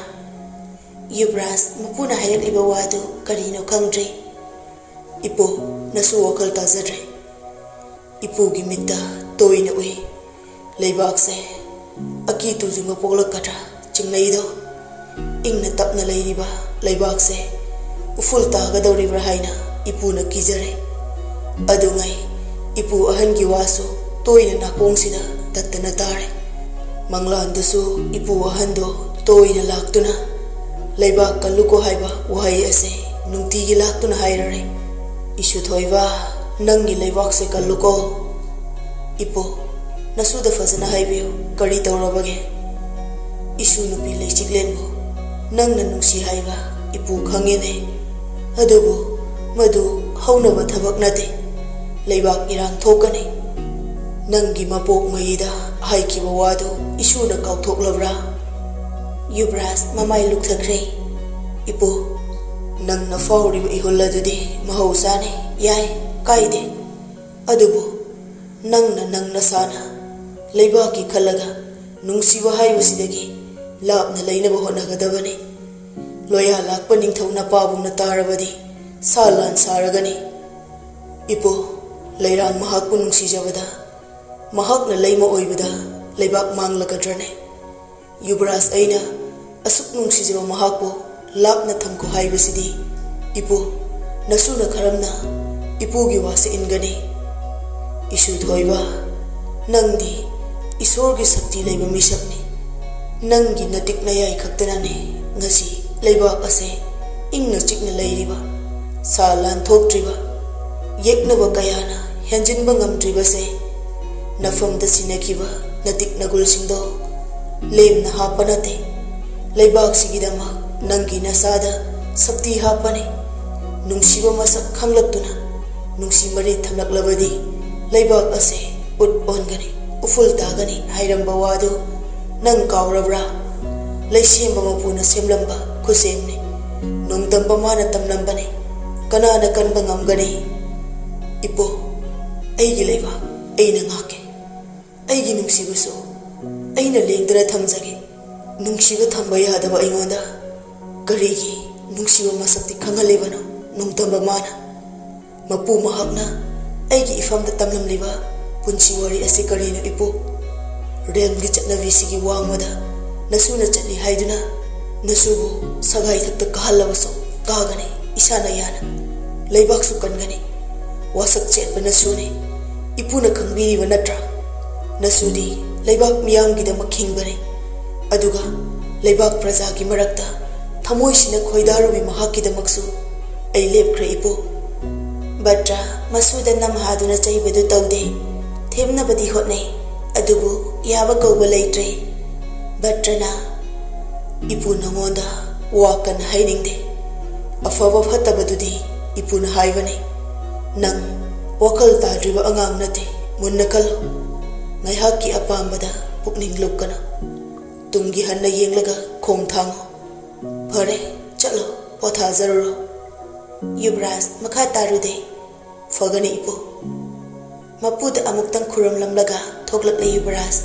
ꯌꯨꯕꯔꯥꯖ ꯃꯄꯨꯅ ꯍꯥꯏꯔꯛꯂꯤꯕ ꯋꯥꯗꯨ ꯀꯔꯤꯅꯣ ꯈꯪꯗ꯭ꯔꯦ꯫ "ꯏꯄꯨ, ꯅꯁꯨ ꯋꯥꯈꯜ ꯇꯥꯖꯗ꯭ꯔꯦ꯫ ꯏꯄꯨꯒꯤ ꯃꯤꯠꯇ ꯇꯣꯏꯅ ꯎꯏ꯫ ꯂꯩꯕꯥꯛꯁꯦ ꯑꯀꯤ ꯇꯨꯖꯨꯡꯕ ꯄꯣꯛꯂꯛꯀꯗ꯭ꯔꯥ ꯆꯤꯡꯅꯩꯗꯣ꯫ ꯏꯪꯅ ꯇꯞꯅ ꯂꯩꯔꯤꯕ ꯂꯩꯕꯥꯛꯁꯦ ꯎꯐꯨꯜ ꯇꯥꯒꯗꯧꯔꯤꯕ꯭ꯔꯥ ꯍꯥꯏꯅ ꯏꯄꯨꯅ ꯀꯤꯖꯔꯦ꯫ ꯑꯗꯨꯉꯩ ꯏꯄꯨ ꯑꯍꯟꯒꯤ ꯋꯥꯁꯨ ꯇꯣꯏꯅ ꯅꯥꯀꯣꯡꯁꯤꯗ ꯇꯠꯇꯅ ꯇꯥꯔꯦ꯫ ꯃꯪꯂꯥꯟꯗꯁꯨ ꯏꯄꯨ ꯑꯍꯟꯗꯣ ꯇꯣꯏꯅ ꯂꯥꯛꯇꯨꯅ ꯂꯩꯕꯥꯛ ꯀꯜꯂꯨꯀꯣ ꯍꯥꯏꯕ ꯋꯥꯍꯩ ꯑꯁꯦ ꯅꯨꯡꯇꯤꯒꯤ ꯂꯥꯛꯇꯨꯅ ꯍꯥꯏꯔꯔꯦ꯫ ꯏꯁꯨ ꯊꯣꯏꯕ, ꯅꯪꯒꯤ ꯂꯩꯕꯥꯛꯁꯦ ꯀꯜꯂꯨꯀꯣ꯫ ꯏꯄꯨ, ꯅꯁꯨꯗ ꯐꯖꯅ ꯍꯥꯏꯕꯤꯌꯨ, ꯀꯔꯤ ꯇꯧꯔꯕꯒꯦ? ꯏꯁꯨ ꯅꯨꯄꯤ ꯂꯩꯆꯤꯛꯂꯦꯟꯕꯨ ꯅꯪꯅ ꯅꯨꯡꯁꯤ ꯍꯥꯏꯕ ꯏꯄꯨ ꯈꯪꯉꯦꯅꯦ꯫ ꯑꯗꯨꯕꯨ ꯃꯗꯨ ꯍꯧꯅꯕ ꯊꯕꯛ ꯅꯠꯇꯦ꯫ ꯂꯩꯕꯥꯛ ꯏꯔꯥꯡ ꯊꯣꯛꯀꯅꯤ꯫ ꯅꯪꯒꯤ ꯃꯄꯣꯛ ꯃꯌꯤꯗ ꯍꯥꯏꯈꯤꯕ ꯋꯥꯗꯨ ꯏꯁꯨꯅ ꯀꯥꯎꯊꯣꯛꯂꯕ꯭ꯔꯥ?" ꯌꯨꯕꯔꯥꯖ ꯃꯃꯥꯏ ꯂꯨꯞꯊꯈ꯭ꯔꯦ꯫ "ꯏꯄꯨ, ꯅꯪꯅ ꯐꯥꯎꯔꯤꯕ ꯏꯍꯨꯜ ꯑꯗꯨꯗꯤ ꯃꯍꯧꯁꯥꯅꯤ, ꯌꯥꯏ, ꯀꯥꯏꯗꯦ꯫ ꯑꯗꯨꯕꯨ ꯅꯪꯅ ꯅꯪ ꯅꯁꯥꯅ ꯂꯩꯕꯥꯛꯀꯤ ꯈꯜꯂꯒ ꯅꯨꯡꯁꯤꯕ ꯍꯥꯏꯕꯁꯤꯗꯒꯤ ꯂꯥꯞꯅ ꯂꯩꯅꯕ ꯍꯣꯠꯅꯒꯗꯕꯅꯤ꯫ ꯂꯣꯌꯥ ꯂꯥꯛꯄ ꯅꯤꯡꯊꯧ ꯅꯄꯥꯕꯨꯡꯅ ꯇꯥꯔꯕꯗꯤ ꯁꯥ ꯂꯥꯟ ꯁꯥꯔꯒꯅꯤ꯫ ꯏꯄꯨ, ꯂꯩꯔꯥꯡ ꯃꯍꯥꯛꯄꯨ ꯅꯨꯡꯁꯤꯖꯕꯗ ꯃꯍꯥꯛꯅ ꯂꯩꯃ ꯑꯣꯏꯕꯗ ꯂꯩꯕꯥꯛ ꯃꯥꯡꯂꯒꯗ꯭ꯔꯅꯦ? ꯌꯨꯕꯔꯥꯖ ꯑꯩꯅ ꯑꯁꯨꯛ ꯅꯨꯡꯁꯤꯖꯕ ꯃꯍꯥꯛꯄꯨ ꯂꯥꯞꯅ ꯊꯝꯈꯣ ꯍꯥꯏꯕꯁꯤꯗꯤ, ꯏꯄꯨ, ꯅꯁꯨꯅ ꯈꯔꯝꯅ ꯏꯄꯨꯒꯤ ꯋꯥꯁꯦ ꯏꯟꯒꯅꯤ? ꯏꯁꯨ ꯊꯣꯏꯕ, ꯅꯪꯗꯤ ꯏꯁꯣꯔꯒꯤ ꯁꯛꯇꯤ ꯂꯩꯕ ꯃꯤꯁꯛꯅꯤ꯫ ꯅꯪꯒꯤ ꯅꯇꯤꯛ ꯅꯌꯥꯏ ꯈꯛꯇꯅꯅꯦ ꯉꯁꯤ ꯂꯩꯕꯥꯛ ꯑꯁꯦ ꯏꯪꯅ ꯆꯤꯛꯅ ꯂꯩꯔꯤꯕ, ꯁꯥ ꯂꯥꯟ ꯊꯣꯛꯇ꯭ꯔꯤꯕ, ꯌꯦꯛꯅꯕ ꯀꯌꯥꯅ ꯍꯦꯟꯖꯤꯟꯕ ꯉꯝꯗ꯭ꯔꯤꯕꯁꯦ꯫ ꯅꯐꯝꯗ ꯁꯤꯟꯅꯈꯤꯕ ꯅꯇꯤꯛ ꯅꯒꯨꯜꯁꯤꯡꯗꯣ ꯂꯦꯝꯅ ꯍꯥꯞꯄ ꯅꯠꯇꯦ꯫ ꯂꯩꯕꯥꯛꯁꯤꯒꯤꯗꯃꯛ ꯅꯪꯒꯤ ꯅꯁꯥꯗ ꯁꯛꯇꯤ ꯍꯥꯞꯄꯅꯤ꯫ ꯅꯨꯡꯁꯤꯕ ꯃꯁꯛ ꯈꯪꯂꯛꯇꯨꯅ ꯅꯨꯡꯁꯤ ꯃꯔꯤ ꯊꯝꯂꯛꯂꯕꯗꯤ ꯂꯩꯕꯥꯛ ꯑꯁꯦ ꯎꯠ ꯑꯣꯟꯒꯅꯤ, ꯎꯐꯨꯜ ꯇꯥꯒꯅꯤ ꯍꯥꯏꯔꯝꯕ ꯋꯥꯗꯨ ꯅꯪ ꯀꯥꯎꯔꯕ꯭ꯔꯥ? ꯂꯩꯁꯦꯝꯕ ꯃꯄꯨꯅ ꯁꯦꯝꯂꯝꯕ ꯈꯨꯠꯁꯦꯝꯅꯤ꯫ ꯅꯣꯡꯗꯝꯕ ꯃꯥꯅ ꯇꯝꯂꯝꯕꯅꯤ꯫ ꯀꯅꯥꯅ ꯀꯟꯕ ꯉꯝꯒꯅꯤ? ꯏꯄꯨ, ꯑꯩꯒꯤ ꯂꯩꯕꯥꯛ ꯑꯩꯅ ꯉꯥꯛꯀꯦ꯫ ꯑꯩꯒꯤ ꯅꯨꯡꯁꯤꯕꯁꯨ ꯑꯩꯅ ꯂꯦꯡꯗꯅ ꯊꯝꯖꯒꯦ꯫ ꯅꯨꯡꯁꯤꯕ ꯊꯝꯕ ꯌꯥꯗꯕ ꯑꯩꯉꯣꯟꯗ ꯀꯔꯤꯒꯤ ꯅꯨꯡꯁꯤꯕ ꯃꯁꯛꯇꯤ ꯈꯪꯍꯜꯂꯤꯕꯅꯣ ꯅꯣꯡꯗꯝꯕ ꯃꯥꯅ? ꯃꯄꯨ ꯃꯍꯥꯛꯅ ꯑꯩꯒꯤ ꯏꯐꯝꯗ ꯇꯝꯂꯝꯂꯤꯕ ꯄꯨꯟꯁꯤ ꯋꯥꯔꯤ ꯑꯁꯤ ꯀꯔꯤꯅꯣ ꯏꯄꯨ? ꯔꯦꯜꯒꯤ ꯆꯠꯅꯕꯤꯁꯤꯒꯤ ꯋꯥꯡꯃꯗ ꯅꯁꯨꯅ ꯆꯠꯂꯤ ꯍꯥꯏꯗꯨꯅ ꯅꯁꯨꯕꯨ ꯁꯒꯥꯏ ꯊꯛꯇ ꯀꯥꯍꯜꯂꯕꯁꯨ ꯀꯥꯒꯅꯤ ꯏꯁꯥꯅ ꯌꯥꯅ꯫ ꯂꯩꯕꯥꯛꯁꯨ ꯀꯟꯒꯅꯤ꯫ ꯋꯥꯁꯛ ꯆꯦꯠꯄ ꯅꯁꯨꯅꯤ꯫ ꯏꯄꯨꯅ ꯈꯪꯕꯤꯔꯤꯕ ꯅꯠꯇ꯭ꯔꯥ? ꯅꯁꯨꯗꯤ ꯂꯩꯕꯥꯛ ꯃꯤꯌꯥꯝꯒꯤꯗꯃꯛ ꯍꯤꯡꯕꯅꯤ꯫ ꯑꯗꯨꯒ ꯂꯩꯕꯥꯛ ꯄ꯭ꯔꯖꯥꯒꯤ ꯃꯔꯛꯇ ꯊꯃꯣꯏꯁꯤꯅ ꯈꯣꯏꯗꯥꯔꯨꯃꯤ ꯃꯍꯥꯛꯀꯤꯗꯃꯛꯁꯨ ꯑꯩ ꯂꯦꯞꯈ꯭ꯔꯦ ꯏꯄꯨ꯫ ꯕꯠꯇ꯭ꯔ ꯃꯁꯨꯗ ꯅꯝꯍꯥꯗꯨꯅ ꯆꯩꯕꯗꯨ ꯇꯧꯗꯦ꯫ ꯊꯦꯝꯅꯕꯗꯤ ꯍꯣꯠꯅꯩ꯫ ꯑꯗꯨꯕꯨ ꯌꯥꯕ ꯀꯧꯕ ꯂꯩꯇ꯭ꯔꯦ꯫ ꯕꯠꯇ꯭ꯔꯅ ꯏꯄꯨ ꯅꯉꯣꯟꯗ ꯋꯥ ꯀꯟꯅ ꯍꯥꯏꯅꯤꯡꯗꯦ꯫ ꯑꯐꯕ ꯐꯠꯇꯕꯗꯨꯗꯤ ꯏꯄꯨꯅ ꯍꯥꯏꯕꯅꯤ꯫ ꯅꯪ ꯋꯥꯈꯜ ꯇꯥꯗ꯭ꯔꯤꯕ ꯑꯉꯥꯡ ꯅꯠꯇꯦ꯫ ꯃꯨꯟꯅ ꯈꯜꯂꯨ꯫ ꯉꯥꯏꯍꯥꯛꯀꯤ ꯑꯄꯥꯝꯕꯗ ꯄꯨꯛꯅꯤꯡ ꯂꯨꯞꯀꯅꯨ꯫ ꯇꯨꯡꯒꯤ ꯍꯟꯅ ꯌꯦꯡꯂꯒ ꯈꯣꯡ ꯊꯥꯡꯉꯨ꯫ ꯐꯔꯦ, ꯆꯠꯂꯣ, ꯄꯣꯊꯥꯖꯔꯨꯔꯣ꯫ ꯌꯨꯕꯔꯥꯖ ꯃꯈꯥ ꯇꯥꯔꯨꯗꯦ꯫ ꯐꯒꯅꯤ ꯏꯄꯨ꯫ ꯃꯄꯨꯗ ꯑꯃꯨꯛꯇꯪ ꯈꯨꯔꯨꯝꯂꯝꯂꯒ ꯊꯣꯛꯂꯛꯂꯦ ꯌꯨꯕꯔꯥꯖ꯫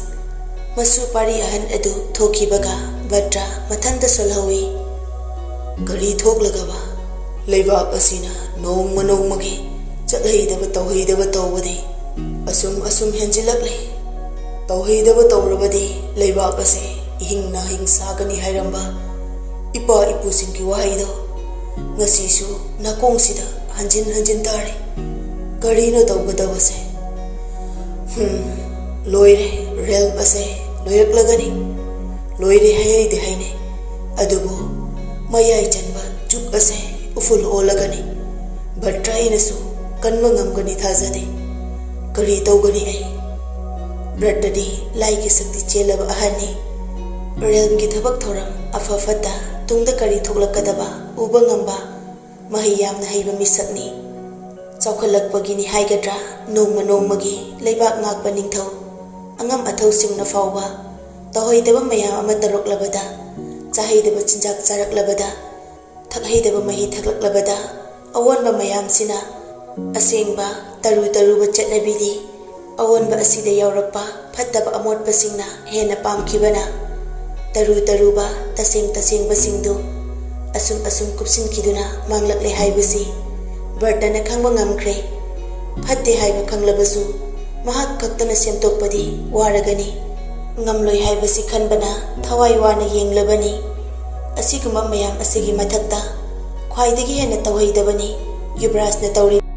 ꯃꯁꯨ ꯄꯥꯔꯤ ꯑꯍꯟ ꯑꯗꯨ ꯊꯣꯛꯈꯤꯕꯒ ꯕꯠꯇ꯭ꯔ ꯃꯊꯟꯇ ꯁꯣꯜꯍꯧꯏ꯫ ꯀꯔꯤ ꯊꯣꯛꯂꯒꯕ? ꯂꯩꯕꯥꯛ ꯑꯁꯤꯅ ꯅꯣꯡꯃ ꯅꯣꯡꯃꯒꯤ ꯆꯠꯍꯩꯗꯕ ꯇꯧꯍꯩꯗꯕ ꯇꯧꯕꯗꯤ ꯑꯁꯨꯝ ꯑꯁꯨꯝ ꯍꯦꯟꯖꯤꯜꯂꯛꯂꯦ꯫ ꯇꯧꯍꯩꯗꯕ ꯇꯧꯔꯕꯗꯤ ꯂꯩꯕꯥꯛ ꯑꯁꯦ ꯏꯍꯤꯡ ꯅꯥꯍꯤꯡ ꯁꯥꯒꯅꯤ ꯍꯥꯏꯔꯝꯕ ꯏꯄꯥ ꯏꯄꯨꯁꯤꯡꯒꯤ ꯋꯥꯍꯩꯗꯣ ꯉꯁꯤꯁꯨ ꯅꯥꯀꯣꯡꯁꯤꯗ ꯍꯟꯖꯤꯟ ꯍꯟꯖꯤꯟ ꯇꯥꯔꯦ꯫ ꯀꯔꯤꯅꯣ ꯇꯧꯒꯗꯕꯁꯦ? ꯍꯨꯝ, ꯂꯣꯏꯔꯦ, ꯔꯦꯜ ꯑꯁꯦ ꯂꯣꯏꯔꯛꯂꯒꯅꯤ꯫ ꯂꯣꯏꯔꯦ ꯍꯥꯏꯍꯩꯗꯦ ꯍꯥꯏꯅꯩ꯫ ꯑꯗꯨꯕꯨ ꯃꯌꯥꯏ ꯆꯟꯕ ꯖꯨꯛ ꯑꯁꯦ ꯎꯐꯨꯜ ꯑꯣꯜꯂꯒꯅꯤ꯫ ꯕꯠꯇ꯭ꯔ ꯑꯩꯅꯁꯨ ꯀꯟꯕ ꯉꯝꯒꯅꯤ ꯊꯥꯖꯗꯦ꯫ ꯀꯔꯤ ꯇꯧꯒꯅꯤ ꯑꯩ? ꯕꯠꯇ꯭ꯔꯗꯤ ꯂꯥꯏꯒꯤ ꯁꯛꯇꯤ ꯆꯦꯜꯂꯕ ꯑꯍꯟꯅꯤ꯫ ꯔꯦꯜꯒꯤ ꯊꯕꯛ ꯊꯧꯔꯝ ꯑꯐ ꯐꯠꯇ ꯇꯨꯡꯗ ꯀꯔꯤ ꯊꯣꯛꯂꯛꯀꯗꯕ ꯎꯕ ꯉꯝꯕ ꯃꯍꯩ ꯌꯥꯝꯅ ꯍꯩꯕ ꯃꯤꯁꯛꯅꯤ꯫ ꯆꯥꯎꯈꯠꯂꯛꯄꯒꯤꯅꯤ ꯍꯥꯏꯒꯗ꯭ꯔꯥ, ꯅꯣꯡꯃ ꯅꯣꯡꯃꯒꯤ ꯂꯩꯕꯥꯛ ꯉꯥꯛꯄ ꯅꯤꯡꯊꯧ ꯑꯉꯝ ꯑꯊꯧꯁꯤꯡꯅ ꯐꯥꯎꯕ ꯇꯧꯍꯩꯗꯕ ꯃꯌꯥꯝ ꯑꯃ ꯇꯧꯔꯛꯂꯕꯗ, ꯆꯥꯍꯩꯗꯕ ꯆꯤꯟꯖꯥꯛ ꯆꯥꯔꯛꯂꯕꯗ, ꯊꯛꯍꯩꯗꯕ ꯃꯍꯤ ꯊꯛꯂꯛꯂꯕꯗ, ꯑꯑꯣꯟꯕ ꯃꯌꯥꯝꯁꯤꯅ ꯑꯁꯦꯡꯕ ꯇꯔꯨ ꯇꯔꯨꯕ ꯆꯠꯅꯕꯤꯗꯤ ꯑꯑꯣꯟꯕ ꯑꯁꯤꯗ ꯌꯥꯎꯔꯛꯄ ꯐꯠꯇꯕ ꯑꯃꯣꯠꯄꯁꯤꯡꯅ ꯍꯦꯟꯅ ꯄꯥꯝꯈꯤꯕꯅ, ꯇꯔꯨ ꯇꯔꯨꯕ ꯇꯁꯦꯡ ꯇꯁꯦꯡꯕꯁꯤꯡꯗꯨ ꯑꯁꯨꯝ ꯑꯁꯨꯝ ꯀꯨꯞꯁꯤꯟꯈꯤꯗꯨꯅ ꯃꯥꯡꯂꯛꯂꯦ ꯍꯥꯏꯕꯁꯤ ꯕꯔꯇꯅ ꯈꯪꯕ ꯉꯝꯈ꯭ꯔꯦ꯫ ꯐꯠꯇꯦ ꯍꯥꯏꯕ ꯈꯪꯂꯕꯁꯨ ꯃꯍꯥꯛ ꯈꯛꯇꯅ ꯁꯦꯝꯗꯣꯛꯄꯗꯤ ꯋꯥꯔꯒꯅꯤ꯫ ꯉꯝꯂꯣꯏ ꯍꯥꯏꯕꯁꯤ ꯈꯟꯕꯅ ꯊꯋꯥꯏ ꯋꯥꯅ ꯌꯦꯡꯂꯕꯅꯤ꯫ ꯑꯁꯤꯒꯨꯝꯕ ꯃꯌꯥꯝ ꯑꯁꯤꯒꯤ ꯃꯊꯛꯇ ꯈ꯭ꯋꯥꯏꯗꯒꯤ ꯍꯦꯟꯅ ꯇꯧꯍꯩꯗꯕꯅꯤ ꯌꯨꯕꯔꯥꯖꯅ ꯇꯧꯔꯤꯕ꯫